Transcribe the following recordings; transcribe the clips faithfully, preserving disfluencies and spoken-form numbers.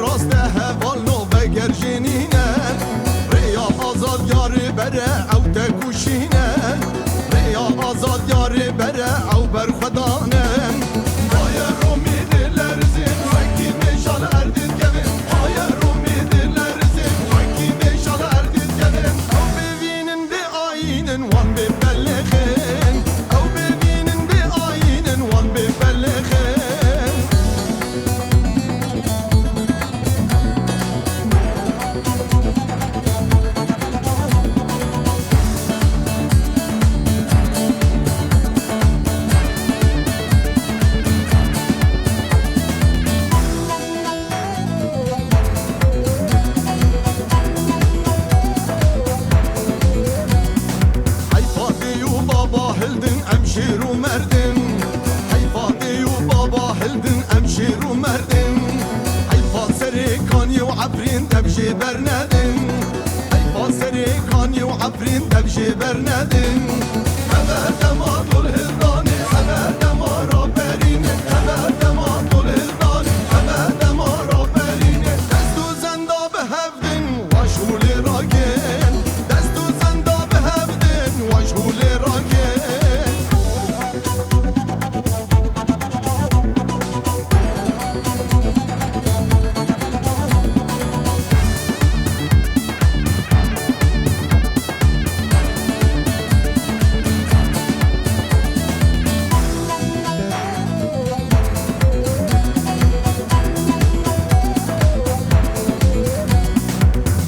Raste hevalno veger jenîne, rêya azad ya rê bere ew te kuşîne. Rêya azad ya rê bere ew berxwedan e. Aye Romî dilerizin, wekî mêşa li erdê dikevin. Aye Romî dilerizin, wekî mêşa li erdê dikevin. Ew bêvînin bê ayînin, wan bê pelixin. Ew bêvînin bê ayînin, wan bê pelixin. Heyfa dê û baba hildin em şêr û merdin. Heyfa dê û baba hildin em şêr û merdin. Heyfa serê kanî û efrîn dev jê bernedin. Heyfa serê kanî û efrîn dev jê bernedin. Heve dema dol hildanê, heve dema raberînê, heve dema dol hildanê, heve dema raberînê. Dest û zenda bi hev Din, wa ji holê rakin, dest û zenda bi hev din, wa ji holê rakin.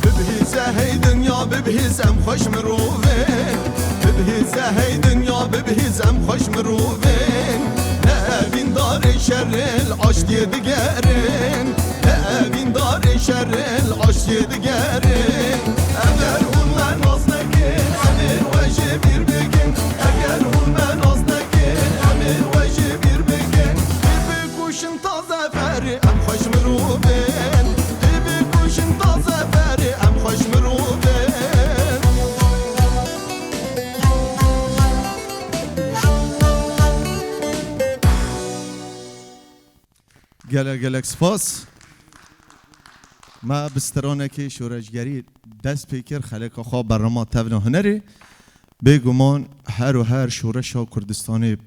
Bibihîze hey dinya, bibihîz em xweş mirovên. Bibihîze hey dinya, bibihîz em xweş mirovên. Ne evîndarê şerê li aştiyê digerin. Ne evîndarê şerê li aştiyê digerin. Eger hûn me nas nekin, em ê we jê bîr bikin. Eger hûn me nas nekin, em ê we jê bîr bikin. Bibikuşin taze ferê, em xweş mirovên. Bibikuşin taze ferê, em xweş mirovên. Gelek gelek spas. Me bi stranekê şoreşgerî dest pê kir, xeleka xwe bernama tevna hunerê. Bêguman her û her şoreşa Kurdistanê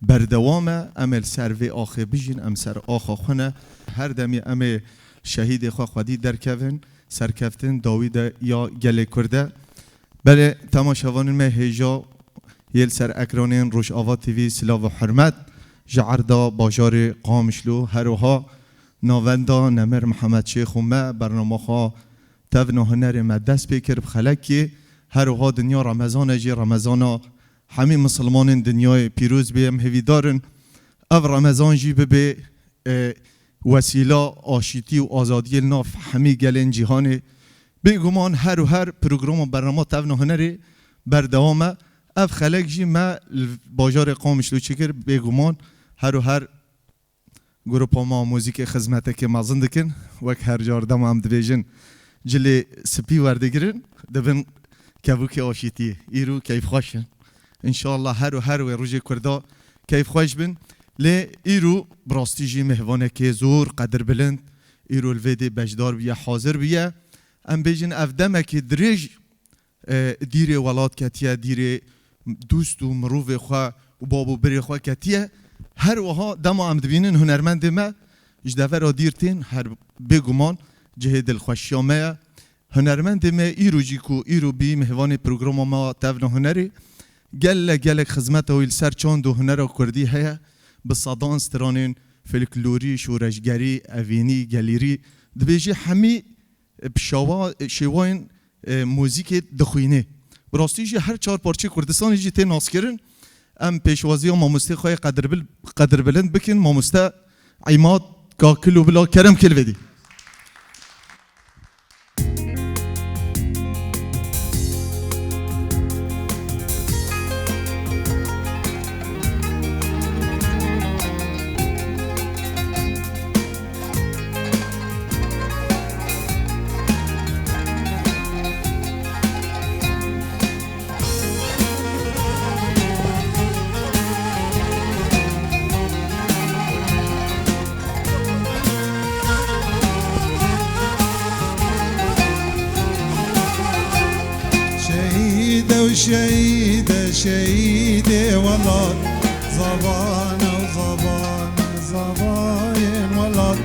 berdewam e. Em ê li ser vê axê bijîn, em ser axa xwe ne. Her demî em ê şehîdê xwe xwedî derkevin, serkeftin, dawî de ya gelê Kurd e. Belê, temaşevanên me hêja yê li ser ekranên Rojava T V, silav û hurmet ji erda bajarê Qamişlo, her wiha navenda Nemir Mihemed Şêx û me bernama xwe tevna hunerê me dest pê kir bi xelekê. Her wiha dinya Remezan e jî, Remezana hemî misilmanên dinyayê pîroz bê. Em hêvîdar in ev Remezan jî bibe e, wesîla aşîtî û azadiyê li nav hemî gelên cîhanê. Bêguman her û her programa bernama tevna hunerê berdewam e. Ev xelek jî me li bajarê Qamişlo çêkir. Bêguman her û her grupa me muzîkê xizmetekê mezin dikin. Wek her car dema em dibêjin, cilê spî werdigirin, dibin kevokê aşîtiyê. Îro keyfxweş in. Înşallah her û her wê rojê Kurda keyfxweş bin. Lê îro bi rastî jî mêhvanekê zor qedirbilind îro li vê dê beşdar bûye, hazir bûye. Em bêjin ev demekî dirêj, e, dîrê welat ketiye, dîrê dûst û mirovê xwe û bab û birê xwe ketiye. Her wiha dema em dibînin hunermendê me ji devera dîr tên, her bêguman cihê dilxweşiya me ye. Hunermendê me îro jî ku îro bî mêvanê programa me tevna hunerê, gelek gelek xizmeta wî li ser çand û hunera kurdî heye. Bi sedan stranên folklorî, şoreşgerî, evînî, gelîrî, dibêjî hemî bi şawa-, şêwayên, e, muzîkê dixwînê. Bi rastî jî her çar parçeyê Kurdistanê jî tê naskirin. Em pêşwaziya mamostê xwe yê qedirbil-, qedirbilind bikin, mamoste Îmad Kakilo bila kerem kil vedî. Şehîde, şehîdê welat, zavane û zavane, zavayên welat.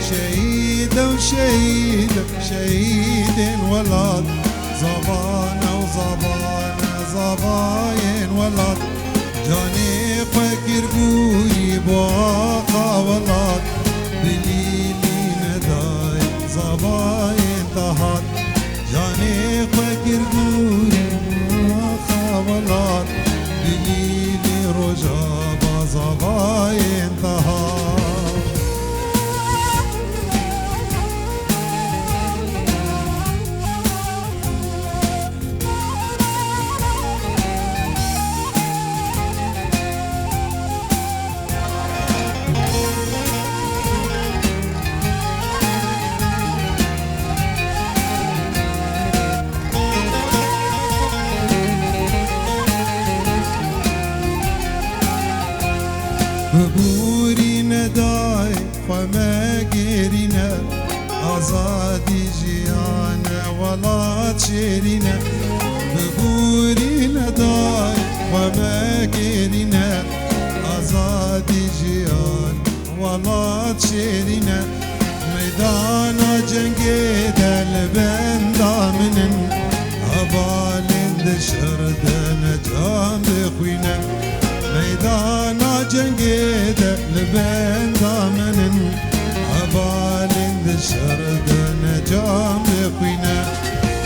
Şehîde û şehîde, şehîdên welat, zavane û zavane, zavayên welat. Canê xwe kir gûrî bo axa welat, bilîlî nedayê zavayên te hat. Canê xwe kir gûrî axa welat, bilîlî Rojava zavayên te hat. Bibûrîne dayê xwe megêrîne, azadî jiyan e, welat şêrîn e. Bibûrîne dayê xwe megêrîne, azadî jiyan, welat şêrîn e. Meydana cengê de li benda min in, hevalên di şer de ne can dixwîne. Meydana cengê de li benda min in, hevalên di şer de ne can dixwîne.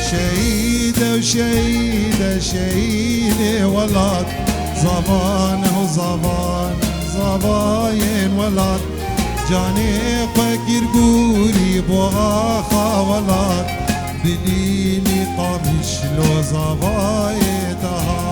Şehîde û şehîde, şehîdê welat, zavane û zavane, zavayên welat. Canê xwe kir gûrî bo axa welat, Bilîlî Qamişlo zavayê te hat.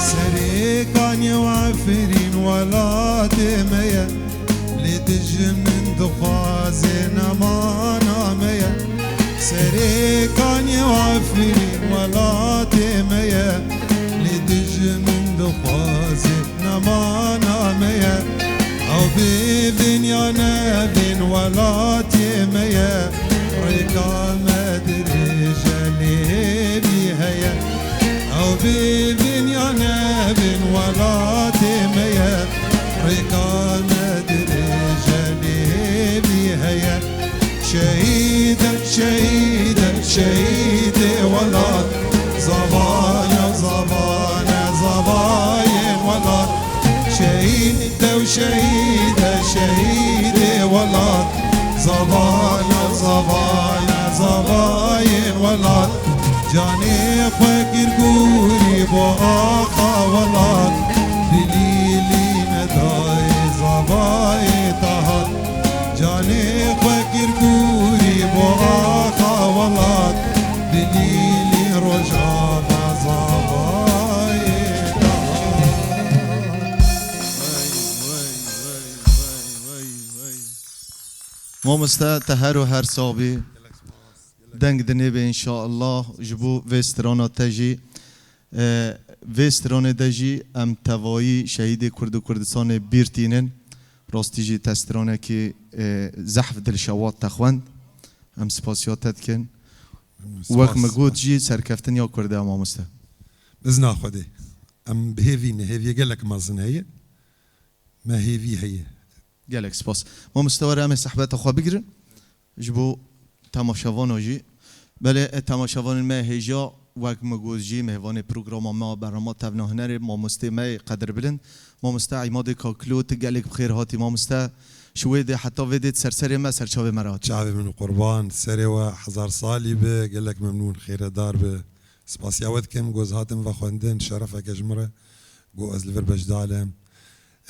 Serê Kanê û Efrîn welatê me ye. Lê dijmin dixwaze nemana me ye. Serê Kanê û Efrîn welatê me ye. Lê dijmin dixwaze nemana me ye. Ew bêvên ya nevên welatê me ye. Rêka me dirêj e, lê hêvî heye. Ew bêvên ya nevên welatê me ye. Rêka me dirêj e, lê hêvî heye. Şehîd e, şehîd e, şehîdê welat. Zavane, zavane, zavayên welat. Şehîd e û şehîd e, şehîdê welat. Zavane, zavane, zavayên welat. Canê xwe kir gûrî bo axa welat, bilîlî nedayê zavayê te hat. Canê xwe kir gûrî bo axa welat, bilîlî Rojava zavayê te hat. Mamoste, te her û her sax bî. Deng dinê be înşallah ji bo vê strana te jî. E, vê stranê de jî em tevayî şehîdê Kurd û Kurdistanê bîr tînin. Rastî jî te stranekî, e, zehf dilşewat te xwend. Em spasiya te dikin. Spas. Wek me got jî serkeftin ya Kurd e mamoste. Bizna Xwedê. Em bi hêvî ne, hêviyê gelek mezin heye. Me hêvî heye. Gelek spas. Mamoste, were em ê sehbeta xwe bigirin. Ji bo temaşevana jî. Belê, e, temaşevanên me hêja, wek min got jî, mêvanê programa me, bernama Tevna Hunerê, mamostê me yê qedirbilind, mamoste Îmadê Kakilo, tu gelek bi xêr hatî, mamoste. Ji wê dê heta vê dê di ser serê me, ser çavê me re hatî. Çavê min qurban, serê we hezar salî be, gelek memnûn, xêredar be. Spasiya we dikim, goz hatim vexwendin, şerefeke ji min re. Got ez li vir beşdar im.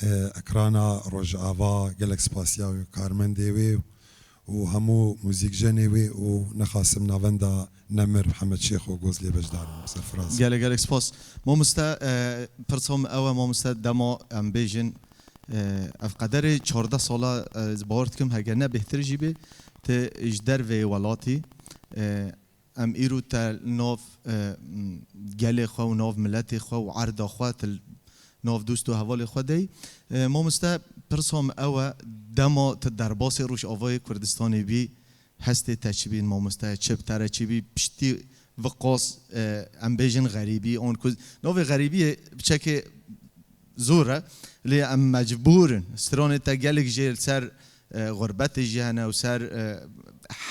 E, ekrana Rojava, gelek spasiya wê, karmendê wê û hemû muzîkjenê wê û nexasim navenda Nemir Mihemed Şêxo Gozlê beşdar in. Ser firaz. Gelek, gelek spas. Mamoste, e, pirsa min ew e, mamoste, dema em bêjin, e, ev qederê çardeh sala, e, ez bawer dikim, heger ne bêhtir jî bê, tu ji derveyê welatî, e, em îro te nav, e, gelê xwe û nav miletê xwe û erda xwe, tu nav dost û hevalê xwe dey. E, mamoste, pirsa min ew e, dema tu derbasê Rojavayê Kurdistanê bî, hestê te çi bîn mamoste, çi bi te re çi bî, piştî viqas, e, em bêjin xerîbî, an ku navê xerîbiyê biçekê zor e, lê em mecbûr in. Stranê te gelek jê li ser, e, xurbetê jî hene û ser, e,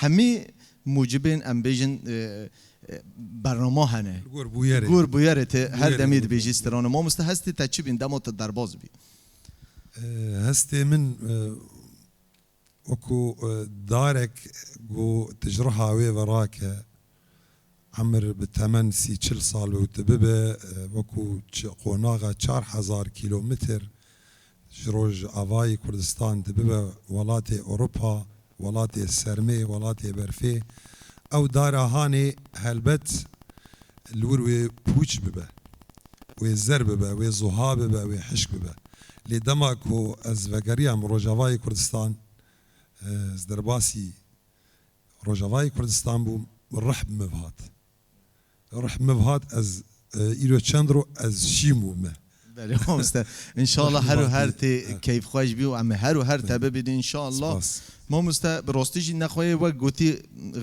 hemî mucibên em bêjin, e, e, bernama hene. Li gor bûyerê. Li gor bûyerê te her Bûyerê demê dibêjî bûyerê. Strana. Mamoste, hestê te çi bîn dema tu derbas bî? E, hestê min, e, wekû, e, darek ku tu ji riha wê ve rake, emir bi temen sî çil sal be û tu bibe, e, wekû çi-, qonaxa çar hezar kîlometr ji Rojavayê Kurdistan dibibe welatê Ewropa, welatê sermê, welatê berfê. Ew dara hanê helbet li wir wê pûç bibe, wê zer bibe, wê zuha bibe, wê hişk bibe. Lê dema ku ez vegeriyam Rojavayê Kurdistan, e, ez derbasî Rojavayê Kurdistan bûm, rih bi min hat. Rih min hat, ez, e, îro çend ro ez şîm û me. Belê, mamoste. Înşallah her û her tê keyfxweş bî û em ê her û her te bibînin înşallah. Spas. Mamoste, bi rastî jî nexweyê wek gotî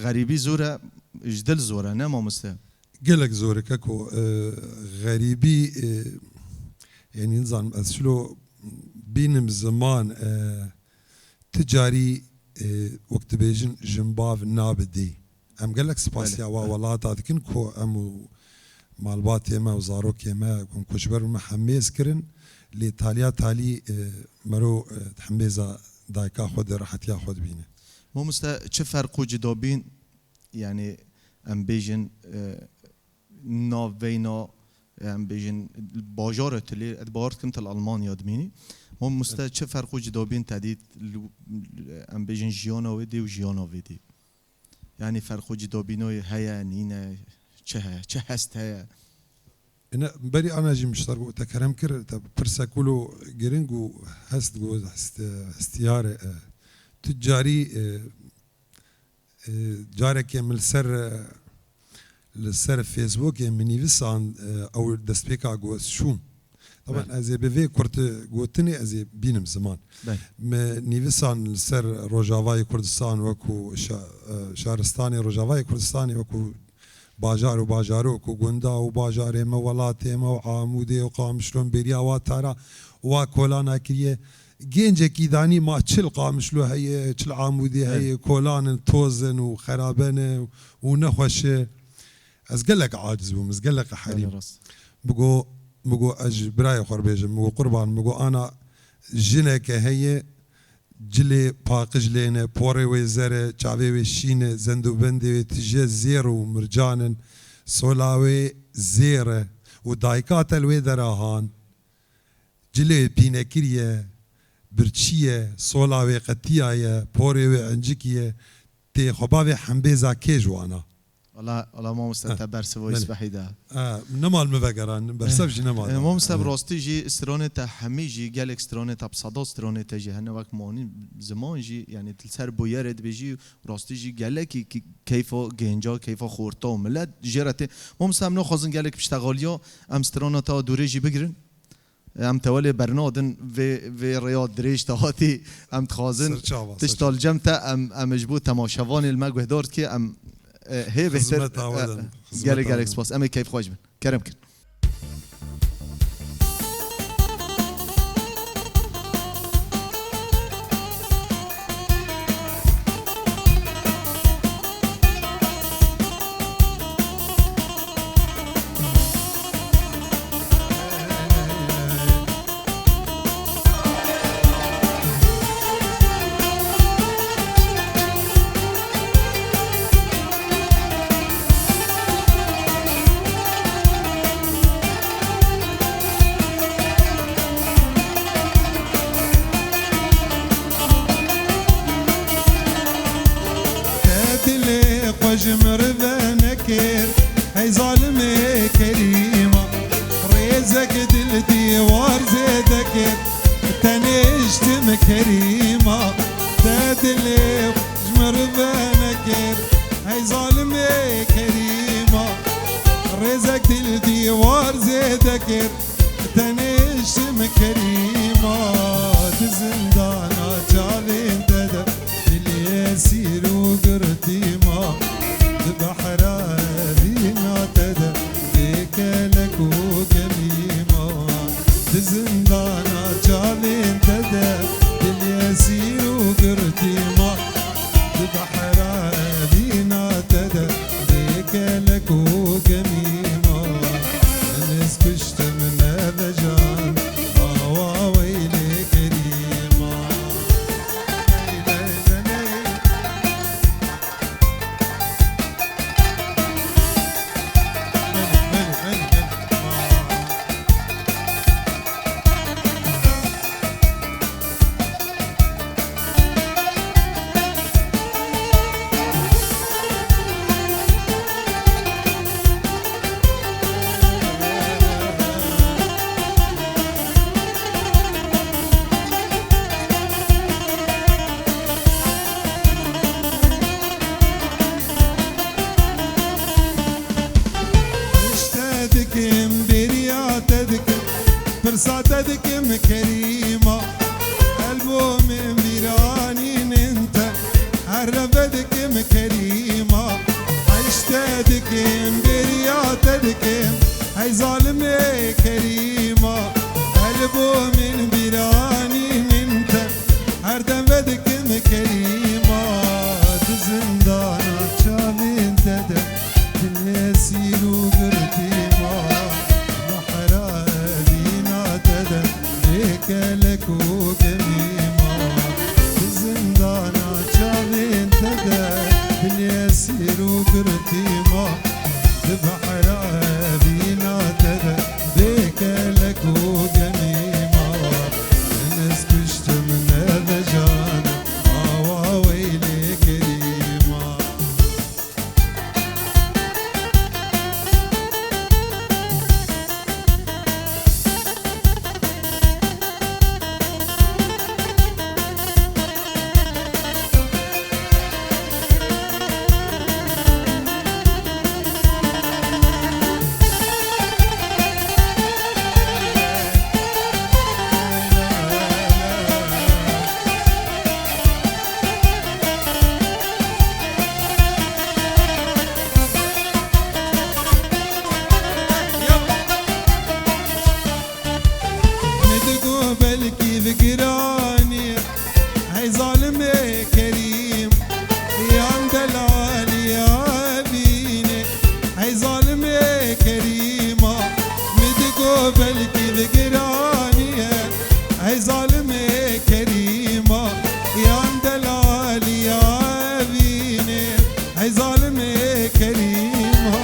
xerîbî zor e, ji dil zor e, ne mamoste? Gelek zor e keko, e, xerîbî, e, yanî nizanim ez çilo bînim ziman, e, Ti carî, e, wek dibêjin, jinbav nabe dê. Em gelek spasiya Belê, wa belê. welata dikin ku em û malbatê me û zarokê me ku koçber bûn me hemêz kirin, lê taliya talî, e, mero, e, hemêza dayika xwe di rehetiya xwe dibîne. Mamoste, çi ferq û cida bîn, yanî em bêjin, e, navbeyna, em bêjin, bajara tu lê, ez bawer dikim tu li Almanya dimînî. Mamoste, çi ferq û cida bîn te dît, li, em bêjin, jiyana wê dê û jiyana vê dê? Yanî ferq û cida bînoyê heye, nîne, çi heye, çi hest heye? Ine, berî ana jî miştar bû, te kerem kir, te pirse kulo giring û hest got, hest, hestiyar e. Tu carî, e, E, carekê min li ser, e, li ser Facebookê min nivîsan, e, ew destpêka got ez çûm. Taban Belê. ez ê bi vê kurt gotinê ez ê bînim ziman. Belê. Me nivîsan li ser Rojavayê Kurdistan wekû şa-, e, şaristanê Rojavayê Kurdistanê wekû bajar û bajarok û gunda û bajarê me, welatê me û Amûdê û Qamişlo, bêriya wa tara wa kolana kiriye. Gencekî danî ma çil Qamişlo heye, çil Amûdê Evet. heye, kolan in, toz in û xerabe ne û nexweş e. Ez gelek aciz bûm, ez gelek herîm. Belê rast. Bigo, bigo ez ji birayê xwe re bêjim, bigo qurban, bigo ana jineke heye, cilê paqij lê ne, porê wê zer e, çavê wê şîn e, zendûbendê wê tije zêr û mircan in, sola wê zêr e û dayika te li wê dera han. Cilê wê pînekirî ye, birçî ye, sola wê qetiya ye, porê wê encikî ye, tê xwe bavê hembêza kê ji wan a? Wala, wala mamoste Heh, te bersivoyî belê. spehî da. Ha, nema li min vegeran, bersev jî nema Eh, da. mamoste, bi Eh. rastî jî stranê te hemî jî, gelek stranê te, bi seda stranê te jî hene wek manî ziman jî, yanî tu li ser bûyerê dibêjî, rastî jî gelekî ki-, keyfa gênca, keyfa xorta û milet jê re tê. Mamoste, em naxwazin gelek piştexaliya, em strana te dûrê jî bigirin. Em te welê bernadin vê, vê rêya dirêj te hatî. Em dixwazin Ser çava, ser tişta çava. li cem te, em, em ji bo temaşevanê li me guhdar dikê, em, e, hê bêhtir, Xizmeta we e, din, gelek, xizmeta gelek we din. spas. Em ê keyfxweş bin. Kerem kin. Ji min re venekir, hey zalimê Kerîma. Rêzek dil dîwar zêde kir, tenê ji tim Kerîma. Te dilê ji min re venekir, hey zalimê Kerîma. Rêzek dil dîwar zêde kir, tenê ji tim Kerîma. Di zindana çavên te de dilê esîr û girtî ma. Di behra evîna te de bê kelek û gemî ma. Di zindana çavên te de dilê esîr û girtî ma. Di behra evîna te de bê kelek û gemî ma. Ez kuştim nevecan, awa weylê Kerîma. Pişte dikim, bêriya te dikim, pirsa te dikim Kerîma. Elbomên bîranînên te, her neve dikim Kerîma. Pişte dikim, bêriya te dikim, hey zalimê Kerîma. Elbomên bîranînên te, her dem vedikim Kerîma. Di zindana çavên te de dilê esîr û girtî ma. Behra evîna te de bê kelek û gemî ma. Di zindana çavên te de dilê esîr û girtî ma. Di behra evîna te de bê kelek û gemî ma. Ez kuştim nevecan, awa weylê Kerîma. Min digot belkî bi giranî, hey zalimê Kerîm, yan delalî ya evînê, hey zalimê Kerîma. Min digot belkî bi giranî ye, hey zalimê Kerîma, yan delalî ya evînê. Hey zalimê Kerîma,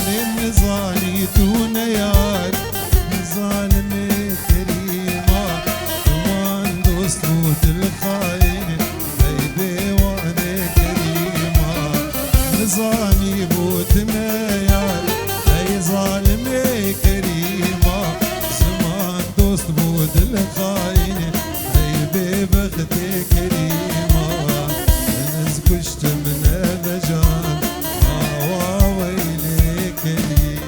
lê nizanî tu ne yar. Zalimê Kerîma, duman dost bû dil xayînê. Hey bêwanê Kerîma, nizanî bû tu ne yar. Hey zalimê Kerîma, ziman dost bû dil xayînê. Hey bêbextê Kerîma, ez kuştim nevecan, awa weylê Kerîm.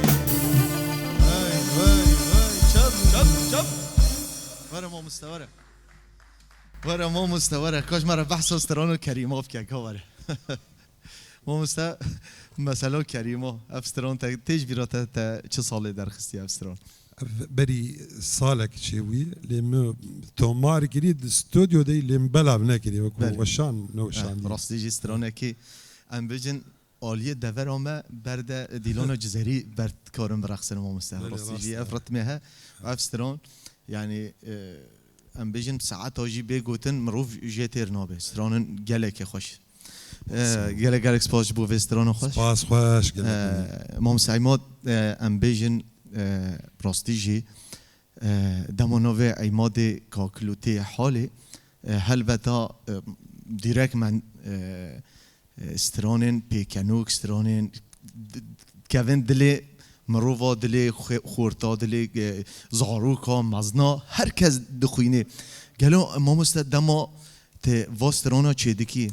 Hey, hey, hey, çap, çap, çap. Were mamoste, were. Were mamoste, were. Kaş me re behsa stran û Kerîma bike, ka were. Mamoste, mesela Kerîma, ev stran te, tê ji bîra te, te çi salê derxistiye ev stran? Ev berî salek çêbûyî, lê min tomar kirî di stûdyo de, lê min belav nekirî, wekî Belê. weşan neweşandî. Eh, rastî jî stranekî, em bêjin, aliyê devera me ber de dîlona Cizêrî ber dikarin bireqsin, mamoste. Belê, Rastî rast jî e. Ev ritmê he, ev stran, yanî, e, em bêjin saeta jî bê gotin mirov jê têr nabe. Stranin gelekê xweş. Sağ ol. E, gelek gelek spas ji bo vê strana xweş. Spas xweş, gelek E, Mamoste Îmad, e, em bêjin, e, rastî jî, e, dema navê Îmadê Kakilûtê Halê, e, helbeta, e, dîrek me, e, e, stranên pêkenok, stranên d-, kevin dilê mirova, dilê xwe-, xorta, dilê, e, zaroka, mezna, her kes dixwînê. Gelo mamoste dema te va strana çêdikî,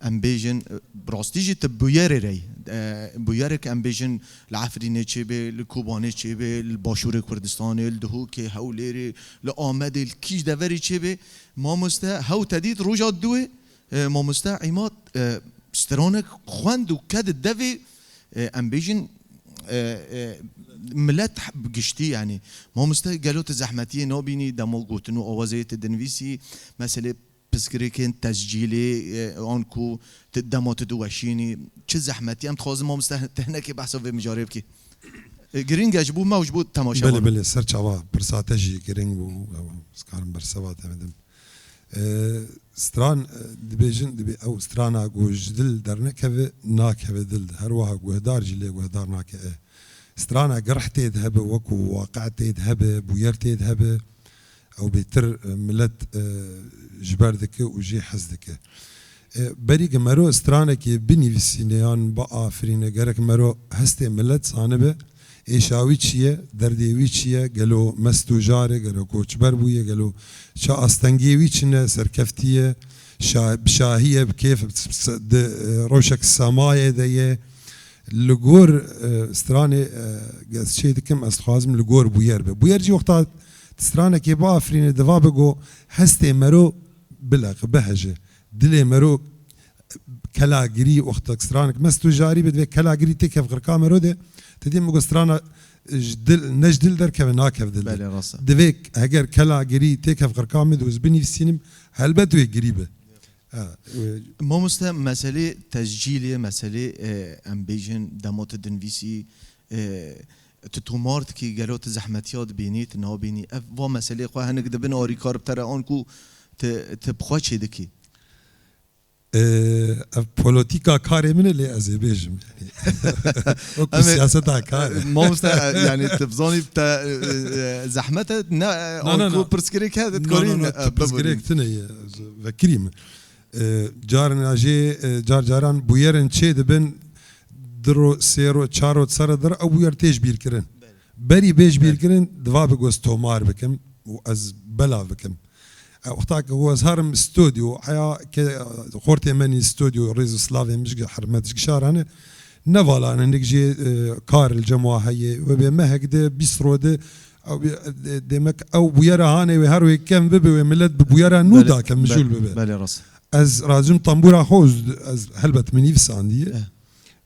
em bêjin, e, rastî jî tu bûyerê re yî. E, bûyerek em bêjin li Efrînê çêbê, li Kobanê çêbê, li Başûrê Kurdistanê, li Duhokê, Hewlêrê, li Amedê, li kîj deverî çêbê. Mamoste hew te dît roja duwê, e, mamoste Îmad, e, stranek xwend û ked devê, e, em bêjin, e, e, milet bi giştî, yanî mamoste gelo tu zehmetiyê nabînî dema gotin û awazê tu dinivîsî, meselê pirsgirêkên tescîlê, e, an ku tu dema tu diweşînî, çi zehmetî? Em dixwazin mamoste te hinekê behsa vê mijarê bikî. E, girîng e ji bo me û ji bo temaşevan. Belê, belê, ser çava pirsa te jî girîng bû, ew, ez karim berseva te bidim. E, stran, e, dibêjin, dibê ew strana ku ji dil dernekeve, nakeve dil. Her wiha guhdar jî lê guhdar nake. E, strana gerh tê de hebe, wekû waqe tê de hebe, bûyer tê de hebe, ew bêtir, e, milet, e, ji ber dike û jê hez dike. E, berî ku mero stranekê binivîsîne yan biafirîne, gerek mero hestê milet zanibe, êşa wî çi ye, derdê wî çi ye, gelo mest û jar e, gelo koçber bûye, gelo çi astengê wî çi ne, serkeftî ye, şa-, bi şahî ye, bi kêf, bi s-, bi s-, di, e, rewşek semayê de ye. Li gor, e, stranê, e, ez çê dikim, ez dixwazim li gor bûyer be. Bûyer jî wexta stranekê biafirîne, diva bi ku hestê mero bileq, biheje. Dilê mero kela girî, wextek stranek mest û jarî be, divê kela girî têkev xirka mero de, te dî min got strana ji dil, ne ji dil derkeve, nakeve dil de. Belê, rast e. Divê heger kela girî têkev xirka min de û ez binivîsînim, helbet wê girî be. Ha, e, Mamoste, meselê tescîlê, meselê, e, em bêjin dema tu dinivîsî, e, tu tomar dikî, gelo tu zehmetiya dibînî, tu nabînî. Ev va meselê xwe hinek dibin arîkar bi te re an ku tu, tu bi xwe çê dikî. Ee, ev polotîka karê min e, lê ez ê bêjim. Wekî Em ê, siyaseta karê. Mamoste, e, yani tu bizanî te, e, e, zehmet e, ne, e, Na, na, anku na. Pirsgirêk heye, Na, dikarî, na, na, e, tu pirsgirêk bibûrî. Tune ye, ez vekirî min. Ee, carna jê, e, car caran bûyerin çê dibin, di ro, sê ro, çar ro sere dir, ew bûyer tê ji bîr kirin. Belê. Berî bê ji bîr Belê. Kirin, diva bi goz tomar bikim û ez belav bikim. E, wexta ku ez herim stûdyo, heya ke, xortê menî stûdyo, rêz û slavê min ji hermet ji gişarane, ne vala ne nik jê, e, kar li cem wa heye, we bê mehek de, bîst ro de, ew bê, e, demek ew bûyera hanê wê her wê kem bibe, wê millet bi bûyera nû Belê, da ke mijûl be-, bibe. Belê rast. Ez razim tambûra xwe, ez, ez helbet min nivîsandiye. Eh.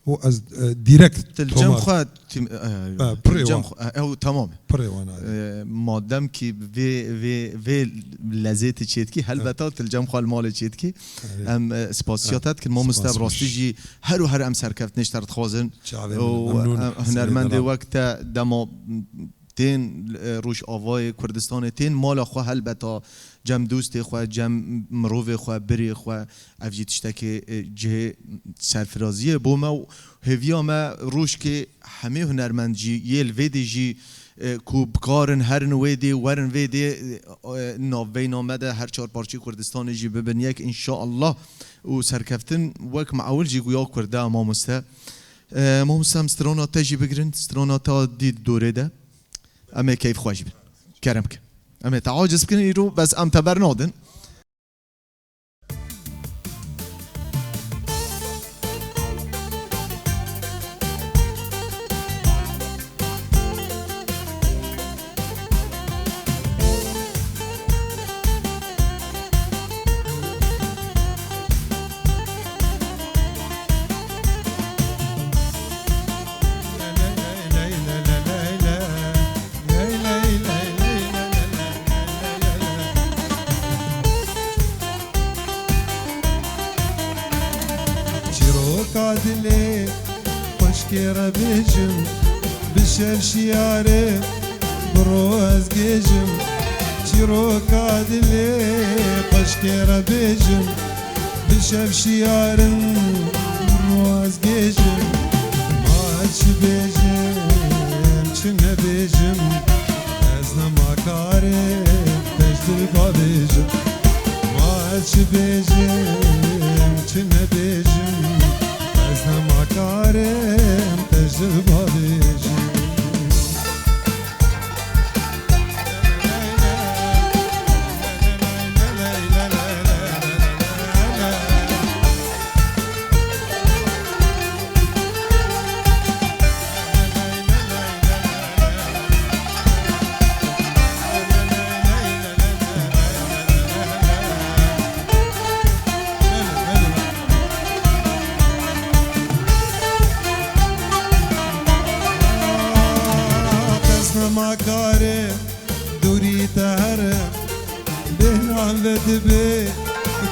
û ez, e, direkt Til cem tomar. Xwe tim-, e, Ha, pirê til cem wan. Xwe, e, ew tamam. Pirê wan, ha. E, madem ki vê, vê, vê lezê tu çêdikî, helbeta til cem xwe li malê çêdikî. Evet. Em, e, spasiya Ha, te dikin, mamoste, spas rastî baş. Jî her û her em serkeftinê ji te re dixwazin. Çavê Û, min, memnûn. E, hunermendê Seyda. Wek te dema tên, e, Rojavayê Kurdistanê, tên mala xwe helbeta cem dostê xwe, cem mirovê xwe, birê xwe, ev jî tiştekê, e, cihê serfiraziyê bo me û hêviya me rojkê hemê hunermend jî, yê li vê dê jî, e, ku bikarin herin wê dê, werin vê dê, e, e, navbeyna me de her çar parçeyê Kurdistanê jî bibin yek, înşaallah. Û serkeftin wek me ewil jî goya Kurda, mamoste. E, mamoste, em strana te jî bigirin, strana te dî dorê de. Em ê keyfxweş bin. Kerem ke. Em ê te aciz bikin îro, bes em te bernadin. Çîroka dilê xweşkê re bêjim, bi şev şiyarê bi ro ez gêjim. Çîroka dilê xweşkê re bêjim, bi şev şiyarim ro ez gêjim. Ma ez çi bêjim, çi nebêjim, ez nema karê te ji dil bavêjim. Ma ez çi bêjim, çi nebêjim,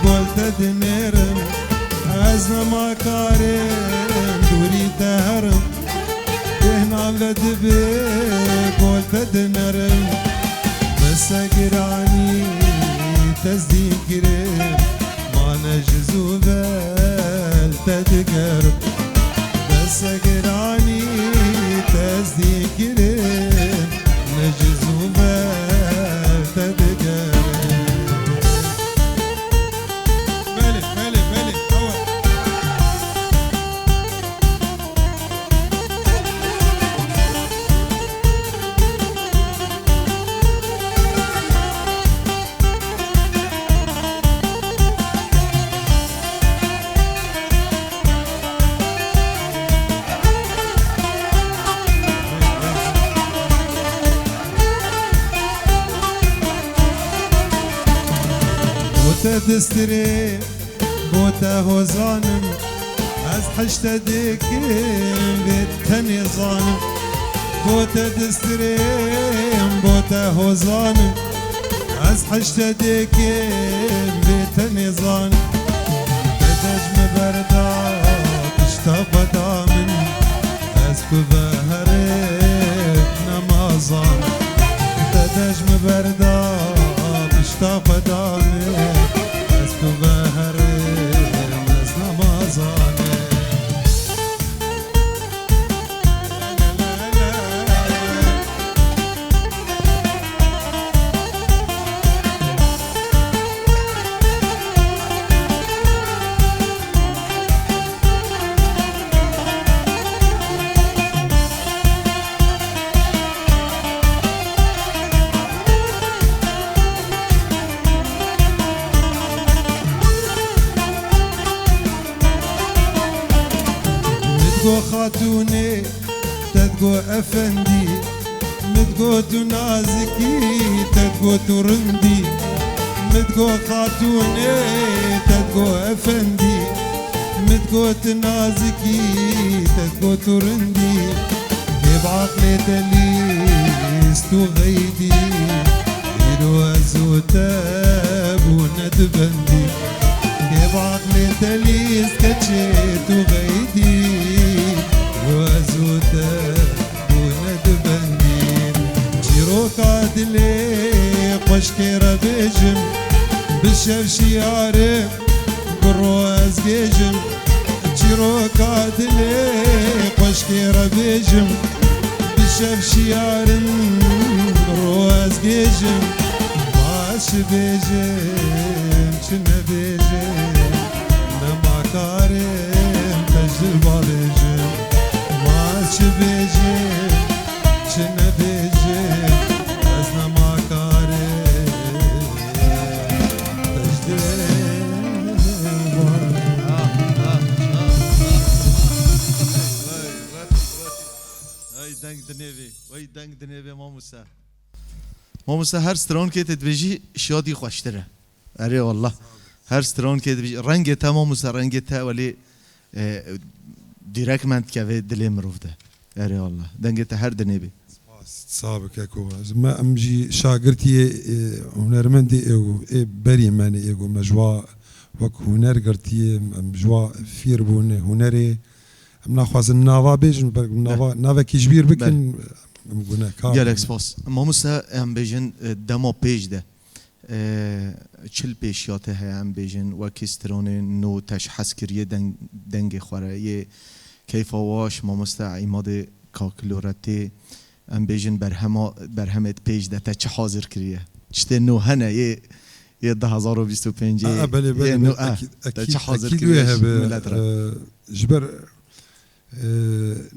Gol te dinêrim, ez nema karim dûrî te herim. Bêhna ve dibe gol te dinerim. Bese giranî tezdîn kirim, mane ji zûvel te digerim. Bese giranî tezdîn kirim, ne ji zûvel te digerim. Belê, belê, belê. Ew e. Bo te distirê, bo te hozanim, ez hişte dikim vê tenê zanim. Bo te distirêm, bo te hozanim, ez hişte dikim vê tenê zanim. Te dej mi berda pişta xwe da min, ez ku ve herê nema zanim. Te dej mi berda pişta xwe da min, ez ku ve herê ez nema zanim. Min go xatûnê, te digo efendî, min digo tu nazikî, te digo tu rindî. Min digo xatûnê, te digo efendî, min digo tu nazikî, te digo tu rindî. Kê bi aqlê te lîst û xeydî, îro ez û te bûne dibendî. Kê bi aqlê te lîst keçê tu xeydî, îro ez û te bûne dibendî. Çîroka dilê xweşkê re bêjim, bi şev şiyare bi ro ez gêjim. Çîroka dilê xweşkê re bêjim, bi şev şiyarin bi ro ez gêjim. Ma ez çi bêjim, çi nebêjim, nema karim te ji dil bavêjim. Ma ez çi bêjim, çi nebêjim, ez nema karim te ji dil bavêjim. Hey, deng dinêvê, hey, deng dinêvê mamoste. Mamoste, her strankê te dibêjî şiyatî xweştir e. Erê wallah. Her strankê dibêjî. Rengê te mamoste, rengê te welê, e, direkt men dikeve dilê mirov de. Erê wallah. Dengê te her dinê bê. Spas. Sax be keko. Me em jî şagirtiyê, e, hunermendê ê û ê berî me ne ê ku me ji wa wek huner girtiye, em ji wa fîr bûne hunerê. Em naxwazin nava bêjin, ber nava, navekî ji bîr bikin, em gunehkar Gelek bin. Spas. Mamoste, em bêjin, e, dema pêş de, e, çil pêşiya te heye, em bêjin, wekî stranên nû te ji hez kiriye deng-, dengê xwe re yê keyfa waş, mamoste Îmadê Kakilûretê, em bêjin berhema, berhemê pêş de te çi hazir kiriye? Tiştê nû hene yê, yê du hazar û bîst û pêncê, A, a, belê, belê, yê nû, belê, a, ekîd, te çi ekîd, hazir ekîd kiriye wê ji hebe, milet re? E, ji ber e,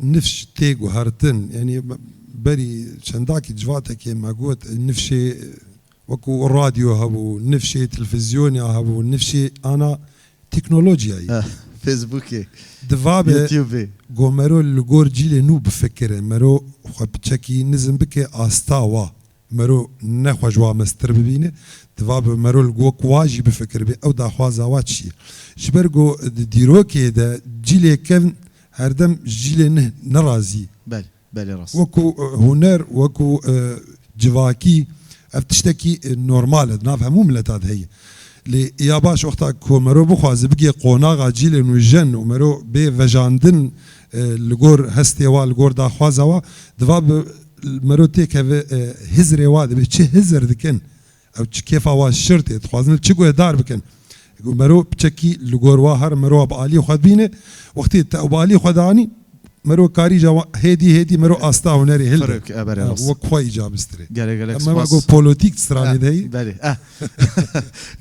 nifş tê guhertin. Yanî me-, berî çendakî civatekê me got, e, nifşê, e, wekû radyo hebû, nifşê televîzyonê hebû, nifşê ana teknolojiyayê. Eh, Facebookê, Divabe YouTubeê. Go mero li gor cîlê nû bifikire, mero xwe piçekî nizm bike asta wa. Mero nexwe ji wa mestir bibîne, diva bi mero li wek wa jî bifikiribê, ew daxwaza wa çi ye? Ji ber ku di dîrokê de cîlê kevn herdem ji cîlê ne-, nerazî. Belê, belê rast. Wekû, e, huner, wekû, e, civakî, ev tiştekî, e, normal e, di nav hemû mileta de heye. Lê ya baş wexta ku mero bixwaze bigê qonaxa cîlên nûjen û mero bê vejandin, e, li gor hestê wa, li gor daxwaza wa, diva bi mero têkeve, e, hizrê wa dibe. Çi hizir dikin? Ew çi kêfa wa şir tê, dixwazin li çi guhdar bikin? Ku mero piçekî li gor wa her mero bi alî xwe dibîne, wextê te ew bi alî xwe danî, mero karî ca wa-, hêdî hêdî mero asta hunerê hilde. Firek, e, berê rast. Wek xwe îca bistirê. Gelek, gelek spas. Em eva ku polotîk stranê de heyî. Belê, eh.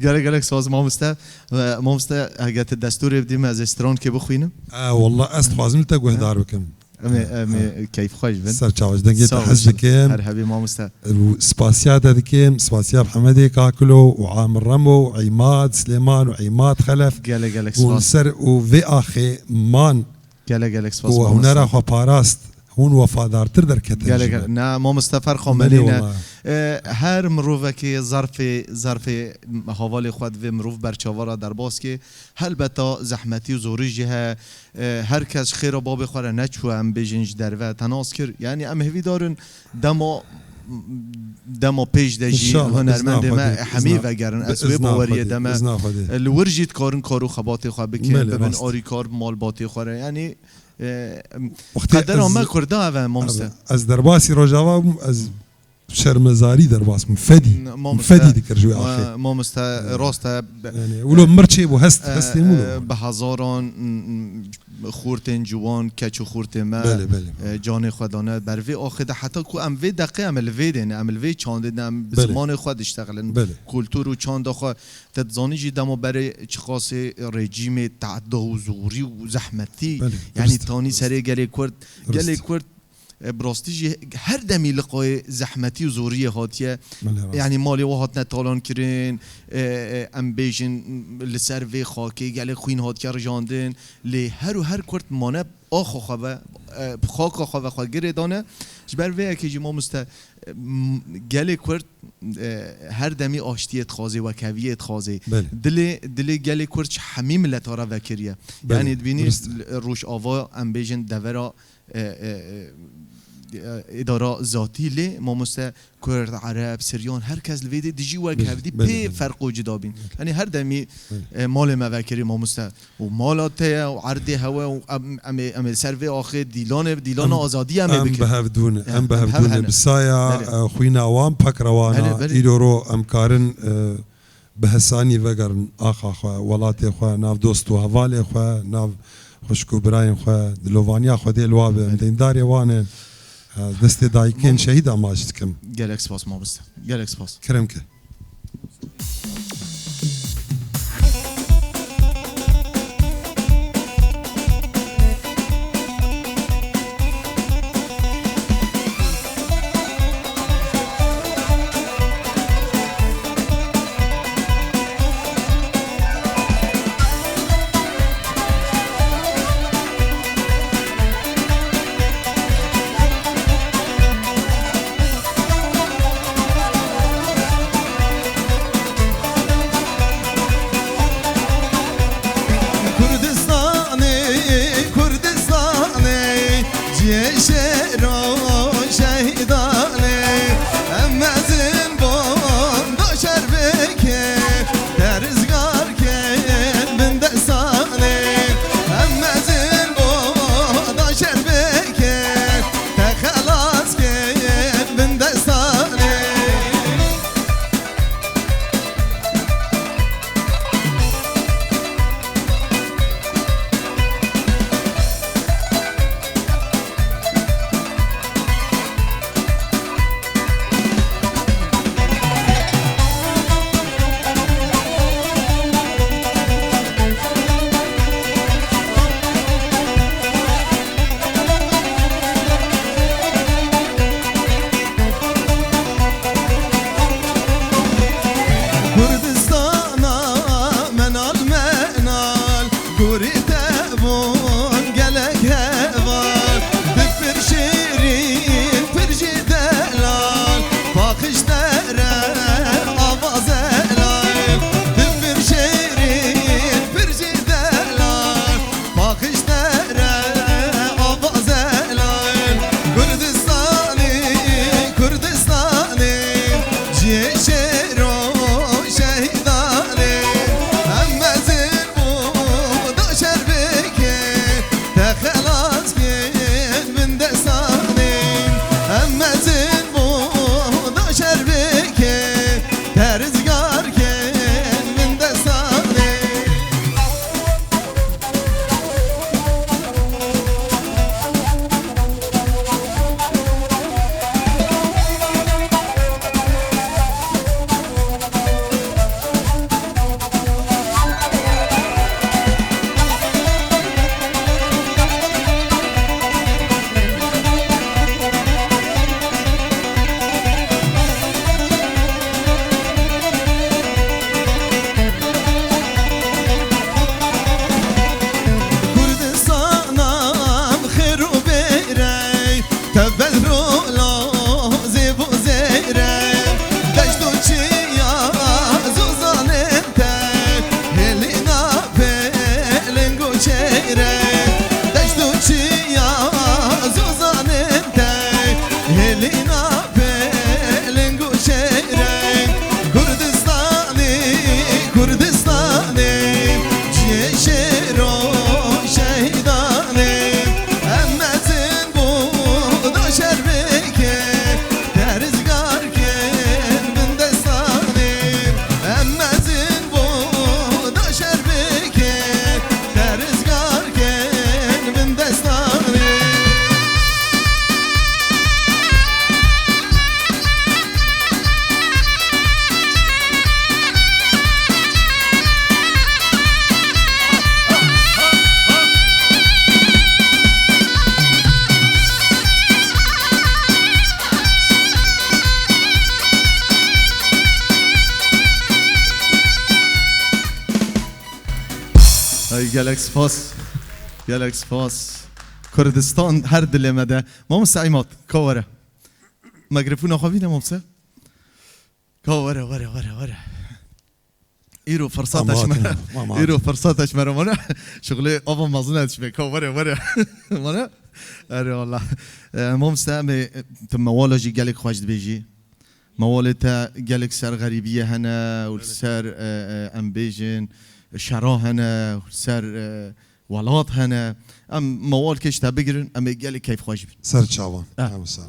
Gelek, gelek spas mamoste. Ve mamoste, hege tu destûrê bidî me, ez ê strankê bixwînim. E, wallah, ez dixwazim li te guhdar bikim. Em ê, em ê keyfxweş bin. Ser çawa ji dengê te hez dikim. Her hebî mamoste. Û spasiya te dikim, spasiya Hemedê Kakilo û Amir Remo û Îmad Silêman û Îmad Xelef. Gelek, gelek spas. Û li ser û vê axê man. Gelek, gelek spas mamoste. Ku hunera xwe parast, hûn wefadartir derketin ji me. Gelek, gelek. Ne, mamoste, ferqa me nîne. Belê wala. E, her mirovekê zerfê, zerfê hevalê xwe divê mirov berçava re derbas ke. Helbeta zehmetî û zorî jî heye. E, her kes ji xêra babê xwe re neçû, em bêjin ji derve te nas kir. Yanî em hêvîdar in dema, dema pêş de jî hunermendê me hemî vegerin. Ez wê baweriyê de me. Li wir jî dikarin kar û xebatê xwe bikin, bibin arîkar bi malbatê xwe re. Yanî, e, qedera me Kurda ev e, mamoste. Ez derbasî Rojava bûm, ez şermezarî derbas bûm. Fedî. Fedî dikir ji wê axê. Mamoste, rast e. Yanî, wilo mir çêbû, hest, e, hestên wilo. E, bi hezaran, m, m, xortên ciwan, keç û xortê me, belê, belê, e, canê xwe dane ber vê axê de. Heta ku em vê deqê em li vê de ne, em li vê çandê de, em bi zimanê xwe diştexilin. Belê. Kultur û çanda xwe. Te dizanî jî dema berê çiqasê rejîmê tehda û zorî û zehmetî, belê, yanî durust, tanî durust. Serê gelê Kurd. Durust. Gelê Kurd, e, bi rastî jî her demî li qayê zehmetî û zoriyê hatiye. Belê, rast. Yanî malê we hatine talan kirin, e, e, em bêjin li ser vê xakê gelek xwîn hatiye rijandin. Lê her û her Kurd mane axa xwe ve, e, xaka xwe ve xwe girê dane. Ji ber vê yekê jî mamoste, e, m-, gelê Kurd, e, her demî aştiyê dixwazê, wekheviyê dixwazê. Belê. Dilê, dilê gelê Kurd ji hemî mileta re vekiriye. Belê, yanî dibînî durust e. Rojava, em bêjin devera, e, e, e, e, îdara zatî lê mamoste Kurd, Ereb, Siryan, her kes li vê dê dijî wek hevdî pê ferq û cida bîn. Belê. Yanî her demî, belê, e, malê me vekirî mamoste. Û mala te ye û erdê hewe û em, em ê, em ê ser vê axê dîlanê, dîlana azadiyê em ê bikin. Em bi hev dû ne, em bi hev dû ne. Bi saya, e, xwîna wan pek rewan e. Belê, belê. Îro ro em karin, e, bi hesanî vegerin axa xwe, welatê xwe, nav dost û hevalê xwe, nav xwişk û birayên xwe, dilovaniya Xwedê li wa be, em deyndarê wan in. Ez destê dayikên şehîdan maç dikim. Gelek spas mamoste. Gelek spas. Kerem ke. Kurdistanê, Kurdistanê, ciyê şêr û şehîdanê, em mezin bûn da şer bike, te rizgar kir bin destanê, em mezin bûn da şer bike, te xelas kir bin destanê. Ay, gelek spas. Gelek spas. Kurdistan her dilê me de. Mamoste Îmad, ka were. Mikrofona xwe bîne, mamoste. Ka were, were, were, were. Îro firsata ji me re. Îro firsata ji me re mane. Şixulê ava mezin e dişme. Ka were, were. Mane. Erê wallah. E, mamoste, em ê, tu mewala jî gelek xweş dibêjî. Mewalê te gelek ser xerîbiyê hene û li ser, e, e, em bêjin, şera hene, û li ser, e, welat hene. Em mewalkê ji te bigirin, em ê gelek keyfxweş bin. Ser çavan. Eh. Em sar.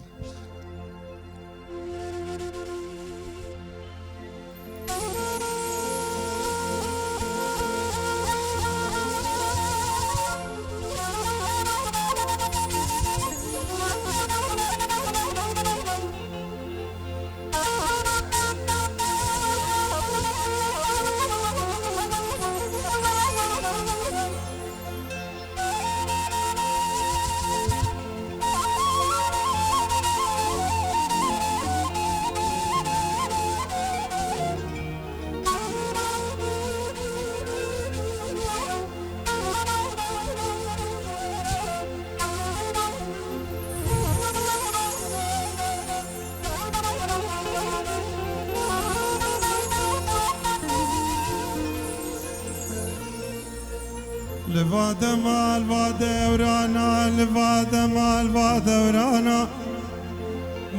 Li va dema, li va dewrana, li va dema, li va dewrana,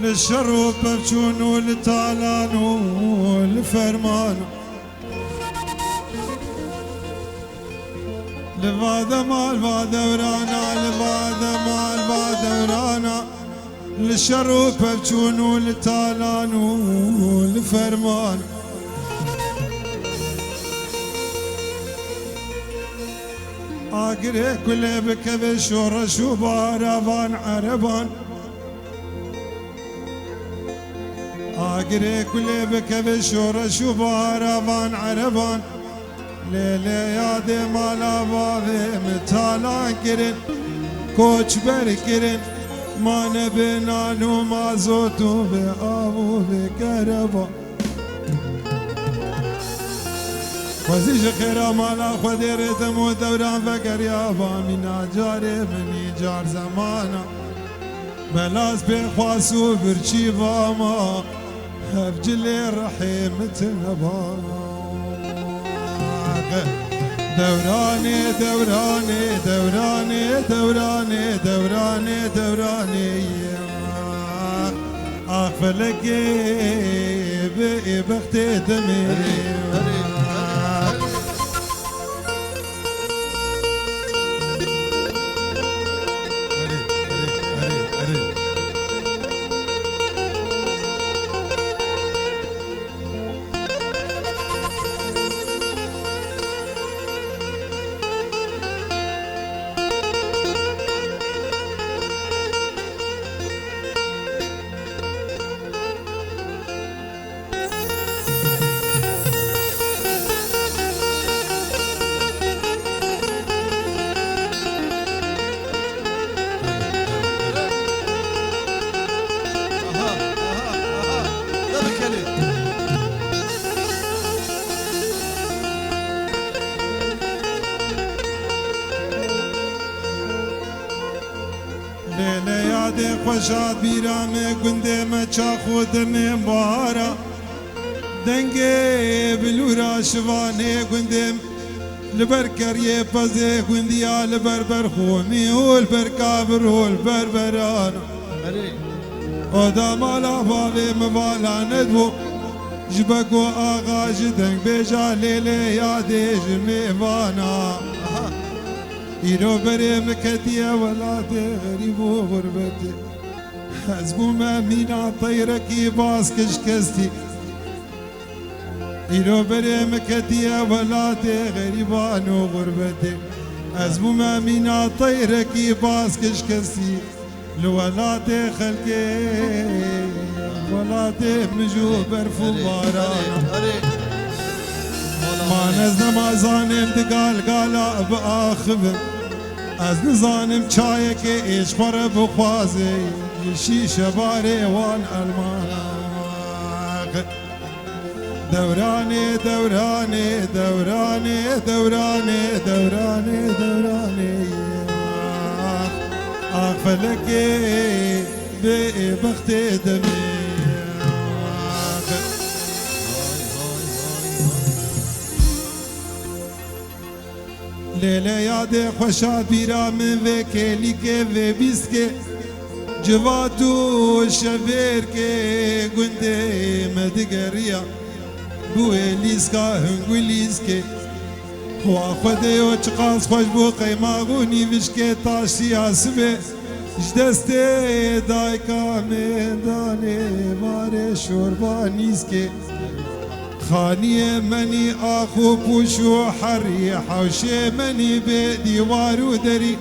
li şer û pevçûn û li talan û li ferman. Li va dema, li va dewrana, li va dema, li va dewrana, li şer û pevçûn û li talan û li ferman. Agirê kulê bikeve şoreş û bara van ereban. Agirê kulê bikeve şoreş û bara van ereban. Lê lê yadê mala bavê min talan kirin, koçber kirin, mane bê nan û mazot û bê av û bê kereba. Xwezî ji xêra mala Xwedê rê dem û dewran vegeriya ba mîna carê min îcar zemana. Belaz pê xwas û birçî vama, hevcilê rihê min tine ba. Dewranê, dewranê, dewranê, dewranê, dewranê, dewranê. Ax felekê bi ê bextê demê. Lê lê yadê xweş a bîra me, gundê me çax û demê bahara. Dengê bilûra şivanê gundê me, li ber keriyê pezê gundiya, li ber berxûmî û li ber kavir û li ber berana. Oda mala bavê min vala nedibû, ji be ku axa ji dengbêja lê lê yadê ji mêvana. Îro berê min ketiye welatê xerîb û xurbetê. Ez bûme mîna teyrekî baskij kestî. Îro berê min ketiye welatê xerîban û xurbetê. Ez bûme mîna teyrekî baskij kestî. Li welatê xelkê, welatê mij û berf û barana. Man ez nema zanim di galgala biaxivim. Ez nizanim çayekê ê ji xwe re bixwaze, ji şîşe barê wan elmana. Dewranê, dewranê, dewranê, dewranê, dewranê, dewranê. Ax, ax felekê bê bextê demê. Ax. Lê lê yadê xweşa bîra min vê kêlîkê vê bîskê. Civat û şevêrkê gundê me digeriya. Bûyê lîska hingulîskê. Xwa Xwedê yo çiqas xweş bû qeymax û nîvişkê taştiya sibê. Ji destê dayika min danê varê şorba nîskê. Xaniyê menî ax û pûş û herî hewşê menî bê dîwar û derî.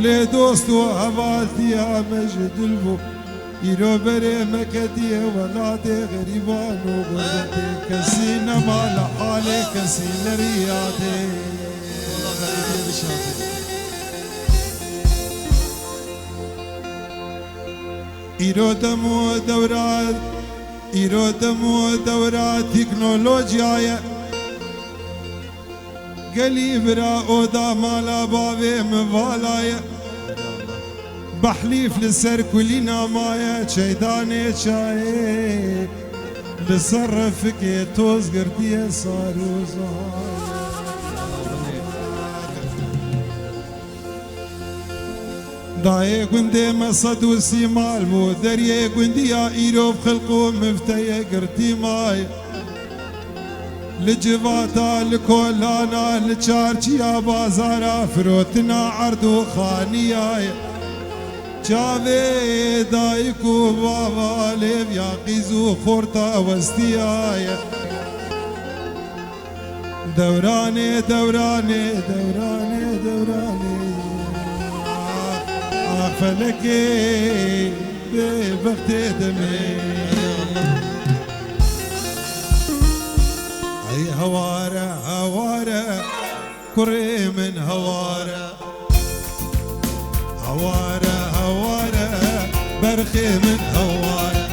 Lê dost û hevaltiya me ji dil bû. Îro berê me ketiye welatê xerîban û gurbetê. Kesî nema li halê kesî nerîyadê. Îro dem û dewra, îro dem û dewra teknolojiya ye. Gelî bira oda mala bavê min vala ye. Behlîf li ser kulîna maye, çeydanê çayê. Li ser refikê toz girtiye sar û zahar. Dayê gundê me sed û sî mal bû, deriyê gundiya îro bi xilq û mifteyê girtî maye. Li civata, li kolana, li çarçiya bazara firotina erd û xaniya ye. Çavê dayik û bava lêviya qîz û xorta westiya ye. Dewranê, dewranê, dewranê, dewranê. Ax, ax felekê bê bextê demê. Ey heware, heware, kurê min heware. Heware, heware, berxê min heware.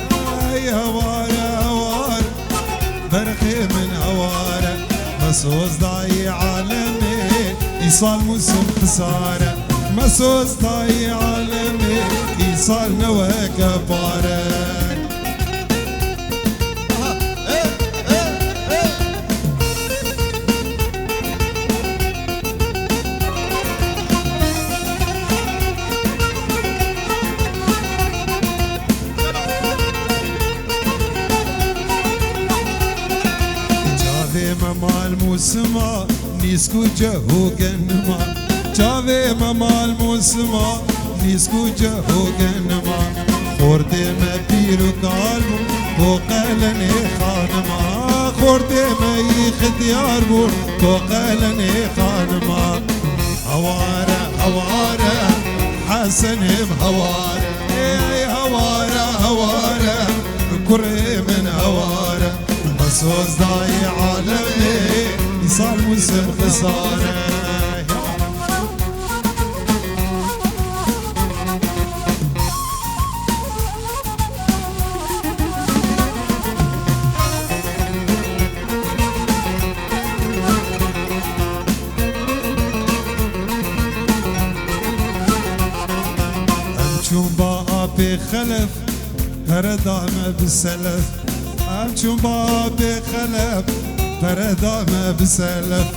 Ay heware, heware, berxê min heware. Me soz dayî alemê, îsal mûsim xisare. Me soz dayî alemê, îsal ne weke pare. Çavê me mal mûsima, nîsk û ceh û genima. Çavê me mal mûsima, nîsk û ceh û genima. Xortê me pîr û kal bû, to qelenê xanima. Xortê me yî xitiyar bû, to qelenê xanima. Heware, heware, Hesenê min heware. Ey heware, heware, kurê min heware. Me soz dayî alemê, îsal mûsim xisare. Em çûn ba apê xelef, pere da me bi selef. Em çûn ba apê xelef, pere da me bi selef.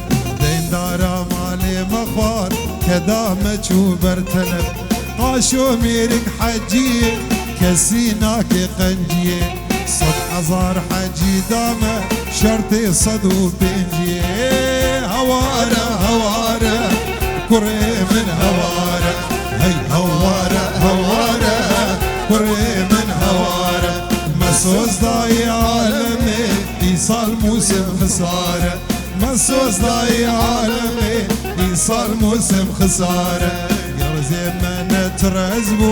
Deyndara malê me xwar, keda me çû ber telef. Qaşo mêrik heciyê, kesî nake qenciyê. Sed hezar hecî da me, şertê sed û pênciyê. Heware, heware, kurê min heware. Hey heware, heware, kurê min heware. Me soz dayî alemê, îsal mûsim xisare. Me soz dayî alemê, îsal mûsim xisare. Ya rizê me ne tirez bû,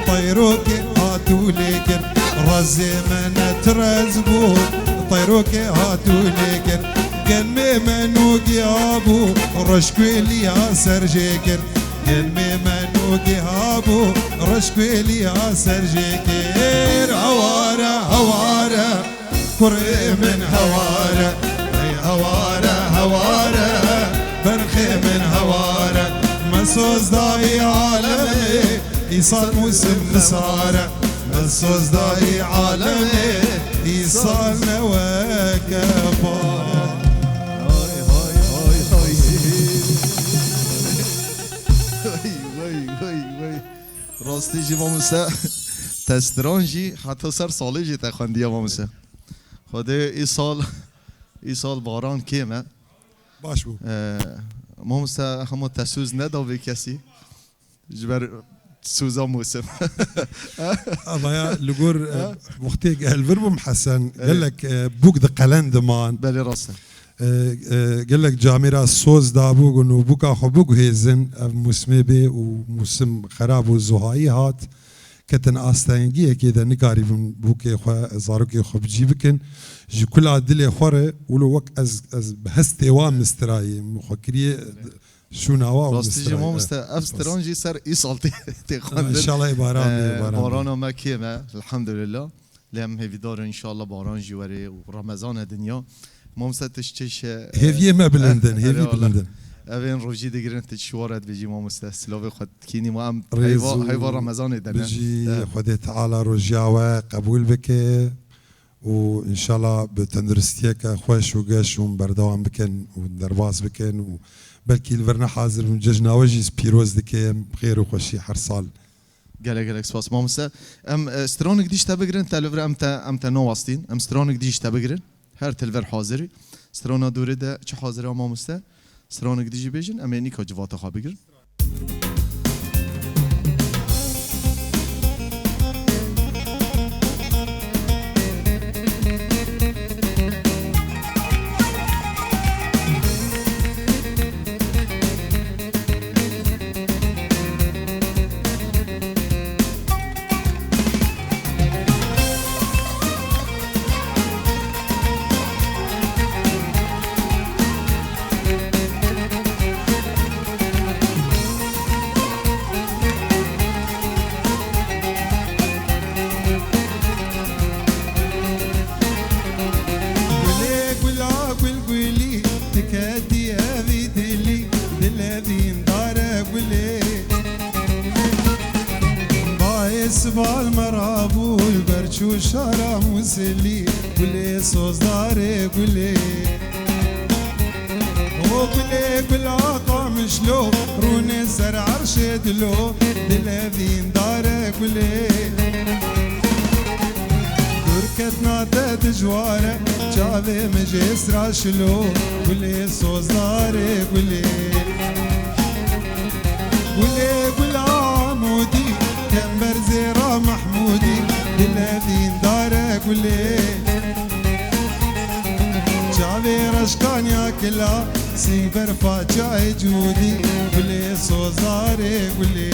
teyrokê hatû lêkir. Rizê me ne tirez bû, teyrokê hatû lêkir. Genmê me nû giya bû, reşkûliya ser jê kir. Genmê me nû giya bû, reşkûliya ser jê kir. Heware, heware, Kurê min heware, ey heware, heware, berxê min heware, me soz dayî alemê, îsal mûsim nisare, me soz dayî alemê, îsal ne weke par. Hay, hay, hay, hay. Vay, vay, vay, vay. Rastî jî mamoste, te stran jî heta ser salê jî te xwendiye mamoste. Xwedê îsal, îsal baran kêm e. Baş bû. Ee, mamoste hema te soz neda vê kesî. Ji ber soza mûsim. Avaya li gor, e, wextê ez li vir bûm Hesen, Evet. gelek, e, bûk diqelendiman. Belê rast e. E, e, gelek camêra soz dabû, got, nû bûka xwe biguhêzin, ev mûsimê bê û mûsim xerab û zuhayî hat. Ketin astengiyekê de nikarîbin bûkê xwe, zarokê xwe bi cî bikin. Ji kula dilê xwe re, wilo wek ez, ez bi hestê wan mistirayê, min xwe kiriye şûna wa û Rastî jî mistirayê. mamoste, ev Rast. stran jî ser îsal tê, tê Ha, xwendin. înşallah ê baran Ee, bê, baran bê. barana me kêm e, elhamdulillah. Lê em hêvîdar in, înşallah baran jî were û Remezan e dinya. Mamoste, tu ji çi şe-, Hêviyê me bilind in, Erê hêvî wala. bilind in. Ev ên rojî digirin, tu çi ware dibêjî mamoste? Silavê xwe dikînî ma em Rêz heyva, û heyva Remezanê de ne. bijî, Evet. Xwedê Teala rojiya we qebûl bike û înşallah bi tenduristiyeke xweş û geş hûn berdewam bikin û derbas bikin û belkî li vir ne hazir bin, cejna we jî pîroz dikim, xêr û xweşî her sal. Gelek gelek spas mamoste. Em, e, stranik dî ji te bigirin, te li vir em te, em te nawastîn. Em stranik dî ji te bigirin. Her tu li vir hazirî. Strana dûrê de çi hazir e mamoste? Stranik dî jî bêjin, em ê nîka civata xwe bigirin. Gulê gula gul gulî, tu ketî evî dilî, dil evîn dare gulê. Bayê sibal me rabû, li ber çû şara Mûsilî, gulê sozdarê gulê. O gulê gula qamişlo, rûnê ser erşê dilo, dil evîn dare gulê. Dûr ketna te dijwar e, çavê min jê straşilo, gulê sozdarê gulê. Gulê gula Amûdî, kember zêra Mehmûdî, dil evîn dare gulê. Çavê reşkaniya kila, sîng berfa çayê cûdî, gulê sozdarê gulê.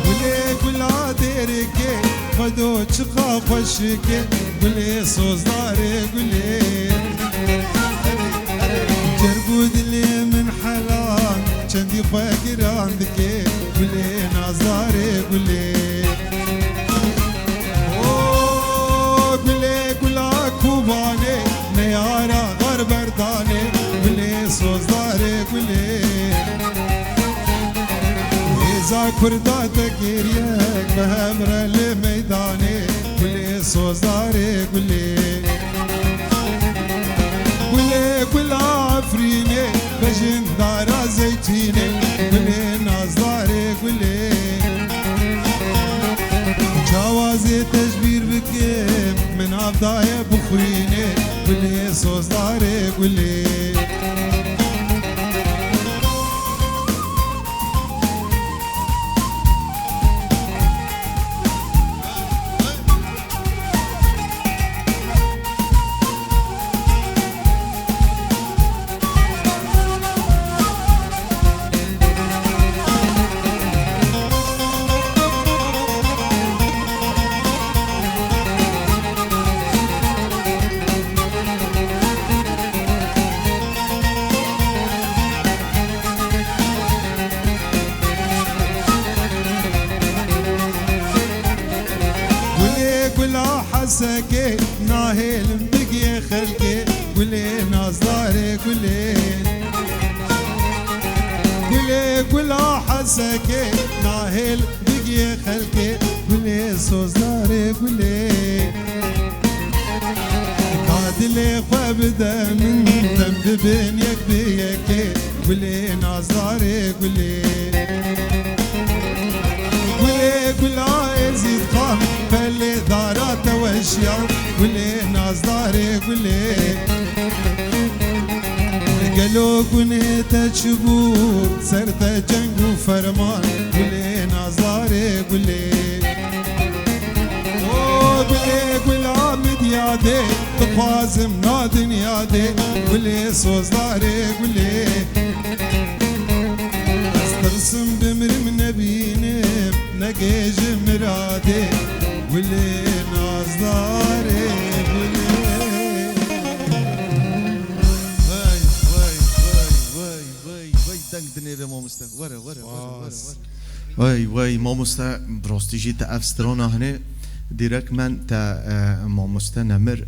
Gulê gula dêrikê, Xwedo çiqa xweşik e, gulê sozdarê gulê. Cerg û dilê min helan, çendî xwe giran dike, gulê nazdarê gulê. O gulê gula Kobanê, neyara Xarberdanê, gulê sozdarê gulê. Hêza Kurda te kêriyek, bi hev re li meydanê, gulê sozdarê gulê. Gulê gula Efrînê, bejindara zeytînê, gulê nazdarê gulê. Çawa zê te ji bîr bikim, min av daye bixwînê, gulê sozdarê gulê. Nahêlim bigiyê xelkê, gulê nazdarê gulê. Gulê gula Hesekê, nahêl bigiyê xelkê, gulê sozdarê gulê. Ka dilê xwe bide min, dem bibin yek bi yekê, gulê nazdarê gulê. Gulê gula Êzîd Xan, pelê dara te weşiya, gulê nazdarê gulê. Gelo gunê te çi bû, ser te ceng û ferman, gulê nazdarê gulê. O gulê gula Midyadê, dixwazim na dinyadê, gulê sozdarê gulê. Ez tirsim bimrim nebînim, negê ji miradê, gulê nazdarê gulê. Vay, vay, vay, vay, vay, vay, vay, deng dinêre mamoste. Were, were, were, were, Spas. Were. Vay, vay, mamoste, bi rastî jî te ev strana hinê, dîrek men te, e, mamoste Nemir, e,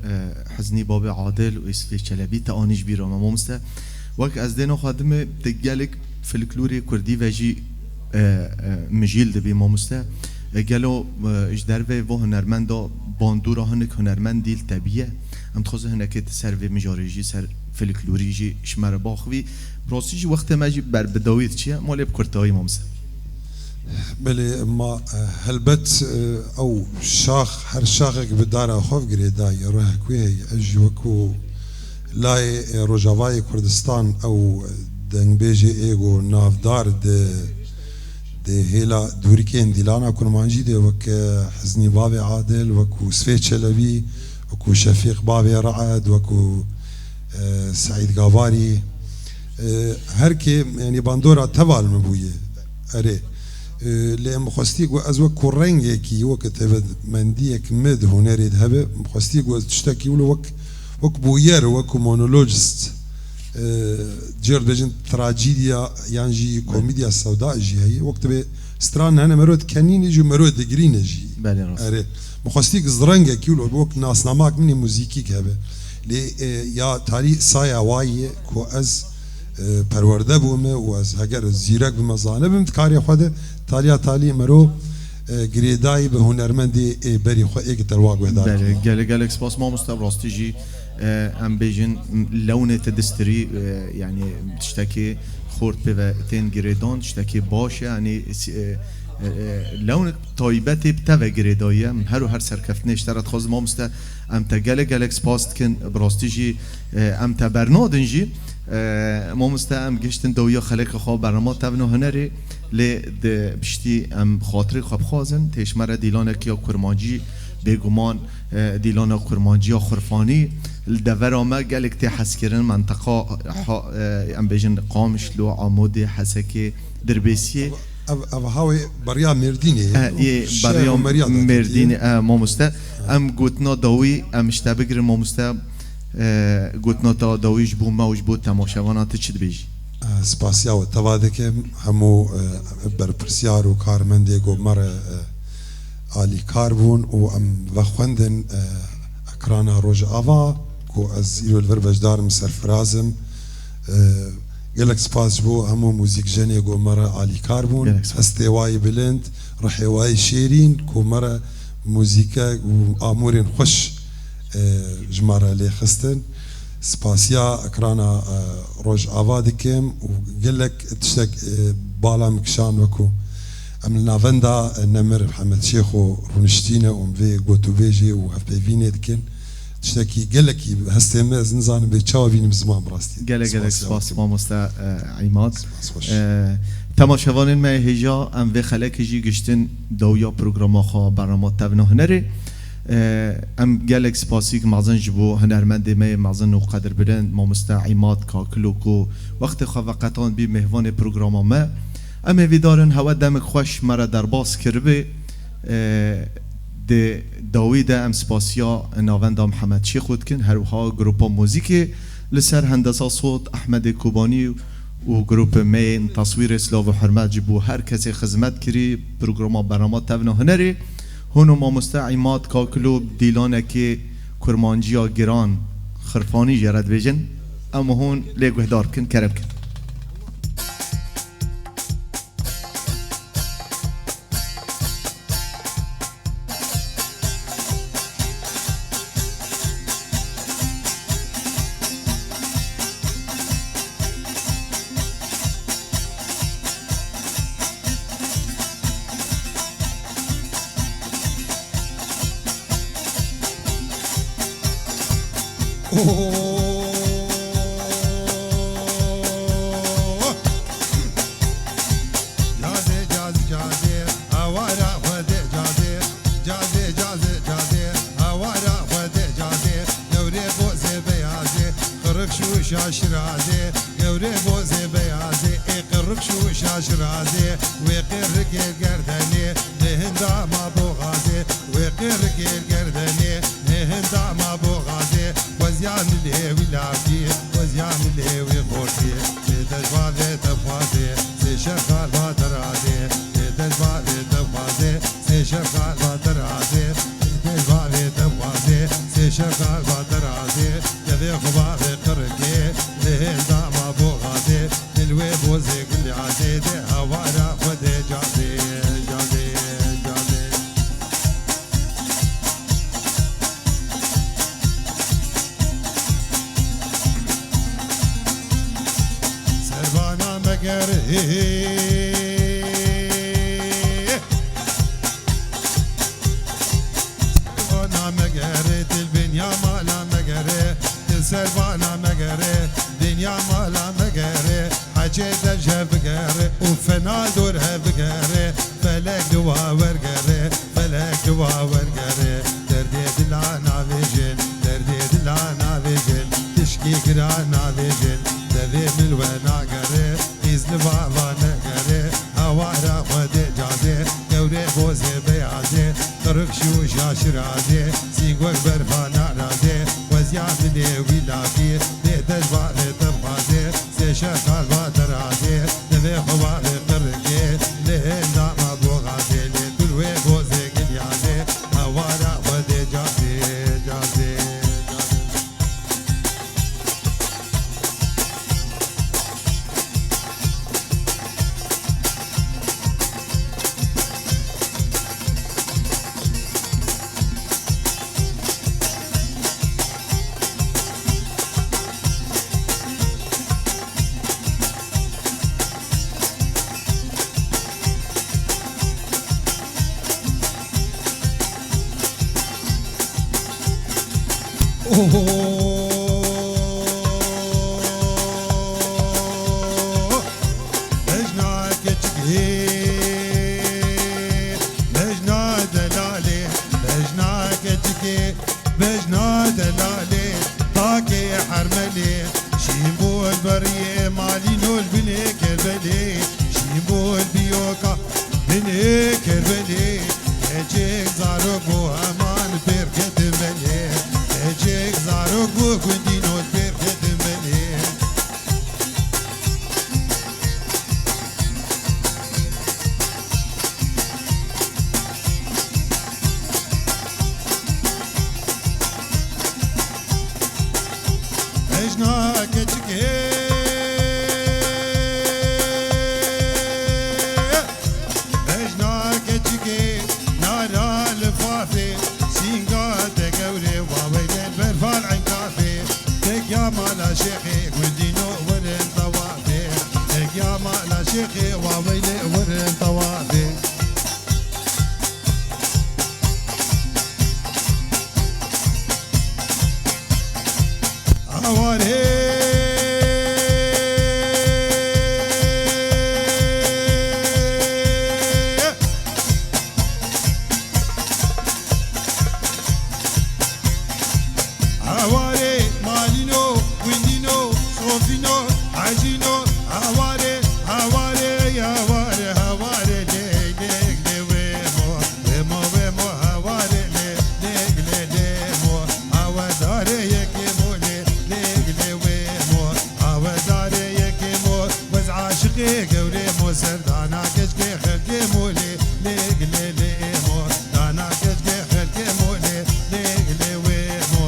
Hiznî Babê Adil û Îsfê Çelebî te anî ji bîra me, mamoste. Wek ez dêna xwe dimê, tu gelek folklorê kurdî ve jî, e, e, mijîl dibî, mamoste. E, gelo, e, ji dervê vo hunermenda bandora hinek hunermend dîl te bîye? Em dixwazin hinekê tu ser vê mijarê jî, ser folklorî jî ji me re baxivî. Bi rastî jî wextê me jî ber bi dawî diçiye, ma lê bi kurtayî, mamoste. Belê, ma, e, helbet, e, ew şax, her şaxek bi dara xwe girêdayî, rihek wê heye. Ez jî wekû layê, e, Rojavayê Kurdistan, ew dengbêjê ê go navdar di, di hêla dûrikên dîlana kurmancî de, wek, e, Hiznî Bavê Adil, wekû Sfê Çelebî, wekû Şefîq Bavê Re'ed, wekû, e, Seîd Gavarî, e, her kê, yanî bandora teval min bûye. Erê. E, lê em xwestî ku ez wek ku rengekî, wek taybetmendiyek min di hunerê de hebe, em xwestî ku ez tiştekî wilo wek, wek bûyer, wek ku monologist, e, cêr dibêjin trajîdiya yan jî komîdiya sewda jî heye. Wek dibê stran hene mero dikenîne jî mero digirîne jî. Belê, rast. Erê. Em xwestî ku ez rengekî wilo wek nasnamak min ê muzîkîk hebe. Lê, e, ya talî saya wayê ku ez e, perwerde bûme û ez heger zîrek bime, zane bim di karê xwe de, taliya talî mero, e, girêdayî bi hunermendê ê berî xwe ê ki te wa guhdar kiriye. Gelek, gelek spas mamoste, rastî jî, e, em bêjin, lewnê te distirî, e, yanî tiştekê xort pê ve tên girêdan, tiştekê baş e, yanî, e, e, e, lewnek taybetê bi te ve girêdayî ye. Em her û her serkeftinê ji te re dixwazin mamoste, em te gelek gelek spas dikin, bi rastî jî, e, em te bernadin jî. E, mamoste, em gihiştin dawiya xeleka xwe bernama tevna hunerê, lê di piştî em xatirê xwe bixwazin, tê ji me re dîlanekî ya kurmancî, bêguman, e, dîlana kurmancî ya Xurfanî li devera me gelek tê hezkirin, menteqa, ha, e, em bêjin Qamişlo, Amodê, Hesekê, Dirbêsiyê. Ev, ev hawê beriya Mêrdînê ye. E, ê beriya Mêrdînê, e, mamoste. Em gotina dawî, em ji te bigirin mamoste. E, gotina te dawî ji bo me û ji bo temaşevana tu çi dibêjî? E, spasiya we teva dikim. Hemû, e, berpirsiyar û karmendê ku me re, e, alîkar bûn û em vexwendin, e, ekrana Rojava ku ez îro li vir beşdar im, serfiraz im. E, gelek spas ji bo hemû muzîkjenê ku me re alîkar bûn. Gelek spas. Hestê wayî bilind, rihê wayî şêrîn ku me re muzîke û amûrên xweş, e, ji me re lê xistin. Spasiya ekrana, e, Rojava dikim û gelek tiştek, e, bala min kişand wekû em li navenda, e, Nemir Hemed Şêxo rûniştîne û em vê gotûbêjê û hevpeyvînê dikin. Tiştekî gelekî hestê me, ez nizanim bê çawa bînim ziman bi rastî. Gelek gelek spas, mamoste, e, Îmad. Spas, xweş. E, temaşevanên me hêja, em vê xelekê jî giştin dawiya programa xwe, bernama Tevna Hunerê. E, em gelek spasîk mezin ji bo hunermendê me yê mezin û qedirbilind, mamoste Îmad Kakilo ku wextê xwe veqetand bî mêvanê programa me. Em hêvîdar in hewe demik xweş me re derbas kiribê. E, di dawî de em spasiya navenda Mihemed Şêxo dikin, her wiha grupa muzîkê li ser hendesa sot Ehmedê Kobanî û grûpê me yên teswîrê silav û hurmet ji bo her kesê xizmet kirî programa bernama Tevna Hunerê. Hûn û mamoste Îmad Kakilo dîlanekê Kurmanciya giran, xirfanî jê re dibêjin. Em hûn lê guhdar bikin, kerem bikin. Cazê, cazê, cazê, hawara Xwedê cazê. Cazê, cazê, cazê, hawara Xwedê cazê. Gewrê bozê beyazê, qirix şûşa şirazê. Gewrê bozê beyazê, ê qirix şûşa şirazê. Wê qirikê gerdenê, lê hinda ma boxazê. Wê qirikê gerdenê, lê hinda ma boxazê. Xweziya milê wî lafî, xweziya milê wî xortî. Lê dejva vê te xwazê, sê şev xalba te razê. Lê dejva vê te xwazê, sê şev xalba te razê. Lê dejva vê te xwazê, sê şev xalba te razê. Devê xwe bavê qirikê, lê hênda ma boxazê. Dil wê bozê gulazê de, hawara Xwedê cazê, cazê, cazê. Serbana meger, hê, hê. Serbana megere, dil binya mala megere, dil serbana megere, binya mala megere. Hecê dev ji hev bigere û fena dor hev bigere. Felek li wa wergere, felek li wa wergere. Derdê dila navêjin, derdê dila navêjin, tişkî gira navêjin. Devê min we nagere, qîz li va va negere. Hawara Xwedê cazê, gewrê bozê beyazê. Qirix şûşa şirazê, sîngwek berfa narazê. Xweziya milê wî lafî, bê dejva vê te bixwazê. Sê şev xalba te razê, divê xwe bavê qirikê. Lê hênda ma boxazê, lê gul wê bozê gilyazê. Hawara Xwedê cazê, cazê, cazê. Oho! Bejna keçikê, bejna delalê, bejna keçikê, bejna delalê, takê hermelê, şîmbol beriyê malînol binê kerbelê, şîmbol biyoka binê kerbelê. Keçik zarok bû heman pêr ketin belê. Keçik zarok bû gundîno pêr ketin belê. Bejna keçikê. Bejna keçikê nara lifafê, sînga te gewrê waweylê berfal enkafê. Tekya mala şêxê gundîno werin tawafê. Tekya mala şêxê waweylê werin tawafê. Awarê. Awarê, malîno, gundîno, sofîno, hecîno, awarê, awarê, awarê, awarê, lê, lê, lê, wê mo. Wemo, wemo, haware le, leg le, le mo. Hawedarê yekê mo le, leg le, wemo. Hawedarê yekê mo. Wez aşiqê gewrê mo, ser dana keçkê xelkê mo le, leg le, le mo. Dana keçkê xelkê mo le, leg le, wemo.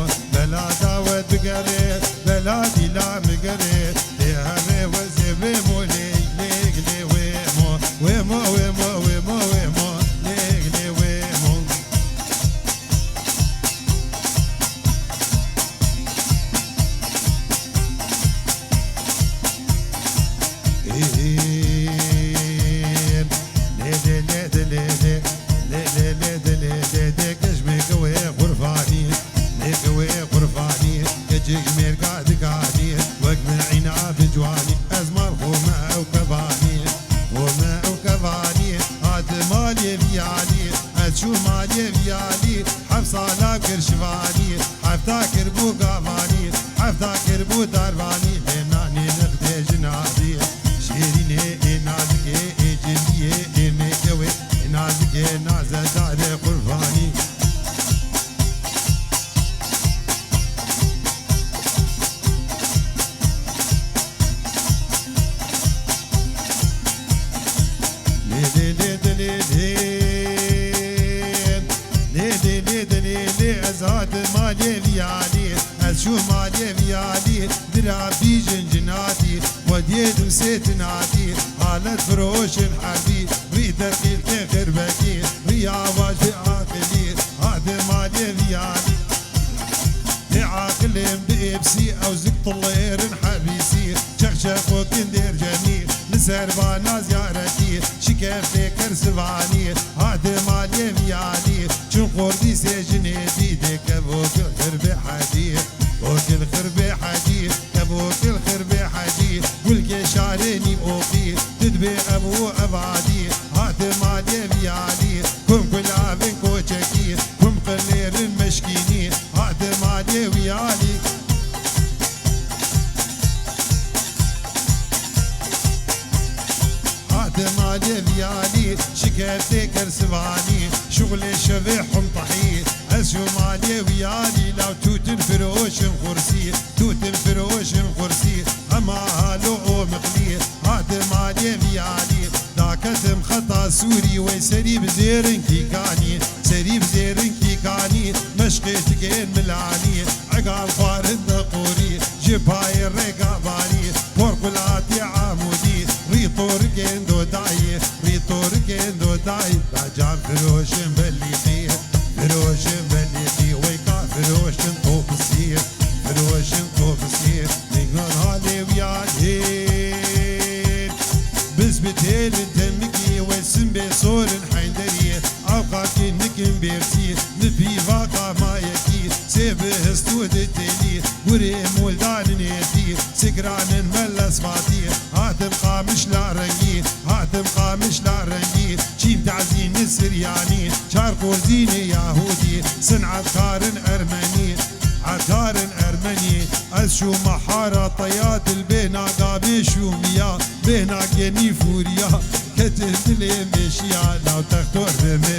Bigere, bela dîla migere, tê herê wezê wê mo lê, lê, lê wê mo, wê mo, wê mo, wê mo, wê mo, lê, lê wê mo. Lê, lê, lê, de, lê, lê, lê, lê, lê, de, lê, lê, de, kej mêke wê qurbanî, mêke wê qurbanî, keçik mêrka dikanî, wek min îna bi ciwanî, ez mal xwe me ew kevanî, xwe me ew kevanî, hatim malê viyalî, ez çûm malê viyalî, heft sala kir şivanî, hefta kir bû gavanî, hefta kir bû darvanî, lê nanê nixdê jina dî. Şêrînê ê nazikê ê cindiyê ê mêkewê ê nazikê nazedarê qurbanî. Lê, lê, lê, de, lê, lê. Lê, lê, lê, de, lê, lê, ez hatim malê viyalî, ez çûm malê viyalî, dira bîjin cinatî, xwediyê dimsê tinatî, halet firoşin herbî, rî derqîlkê xirbekî, rî awaj bi aqilî, hatim malê viyalî. Lê aqilên bi êpsî ew zik tilêrin herîsî, çeqçeqokin dêrcemî, li ser vana ziyaretî, şikeftê ker sivanî, hate malê viyanî, çin qordî sê jinê dî, dê kevokil xirbê hedî, okil xirbê hedî, kevokil xirbê hedî, gulkê şarê nîv oqî, didbê ev û evadî, hate malê viyanî, kum kulavên koçekî, kum qilêrin meşkînî, hate malê viyanî. Hate malê viyanî, şikeftê ker sivanî, şuxlê şevê huntahî. Ez çûm malê viyanî, law tûtin firoşin xursî, tûtin firoşin xursî, hema halo û miqlî. Hate malê viyanî, daketim xeta sûrî, wey serî bi zêrinkî kanî, serî bi zêrinkî kanî, meşqê tikên milanî, egal xwarin de qorî, ji payê rêka barî, porqulatê amûdî, rî torikên dodayî, rî torikên dodayî, da can firoşin belîqî, firoşin belîqî, wey ka firoşin topisî, firoşin topisî, nîgan halê wî yalîn. Biz bi têlin temikî, wey simbê sorin heynderî, ew qakî nikin bêrsî, li pîva qamayekî, sê bi histû di têlî, gurê moldanin êtî, sikranin melle sfatî, hatim qamişla rengî, hatim qamişla rengî, çîm tazîni siryanî, çar qorzînê yahûdî, sinetkarin ermenî, etarin ermenî, ez şûme hara teya dil bêhna gavê şûmiya, bêhna genî fûriya, ketin dilê mêşiya, law textor bi me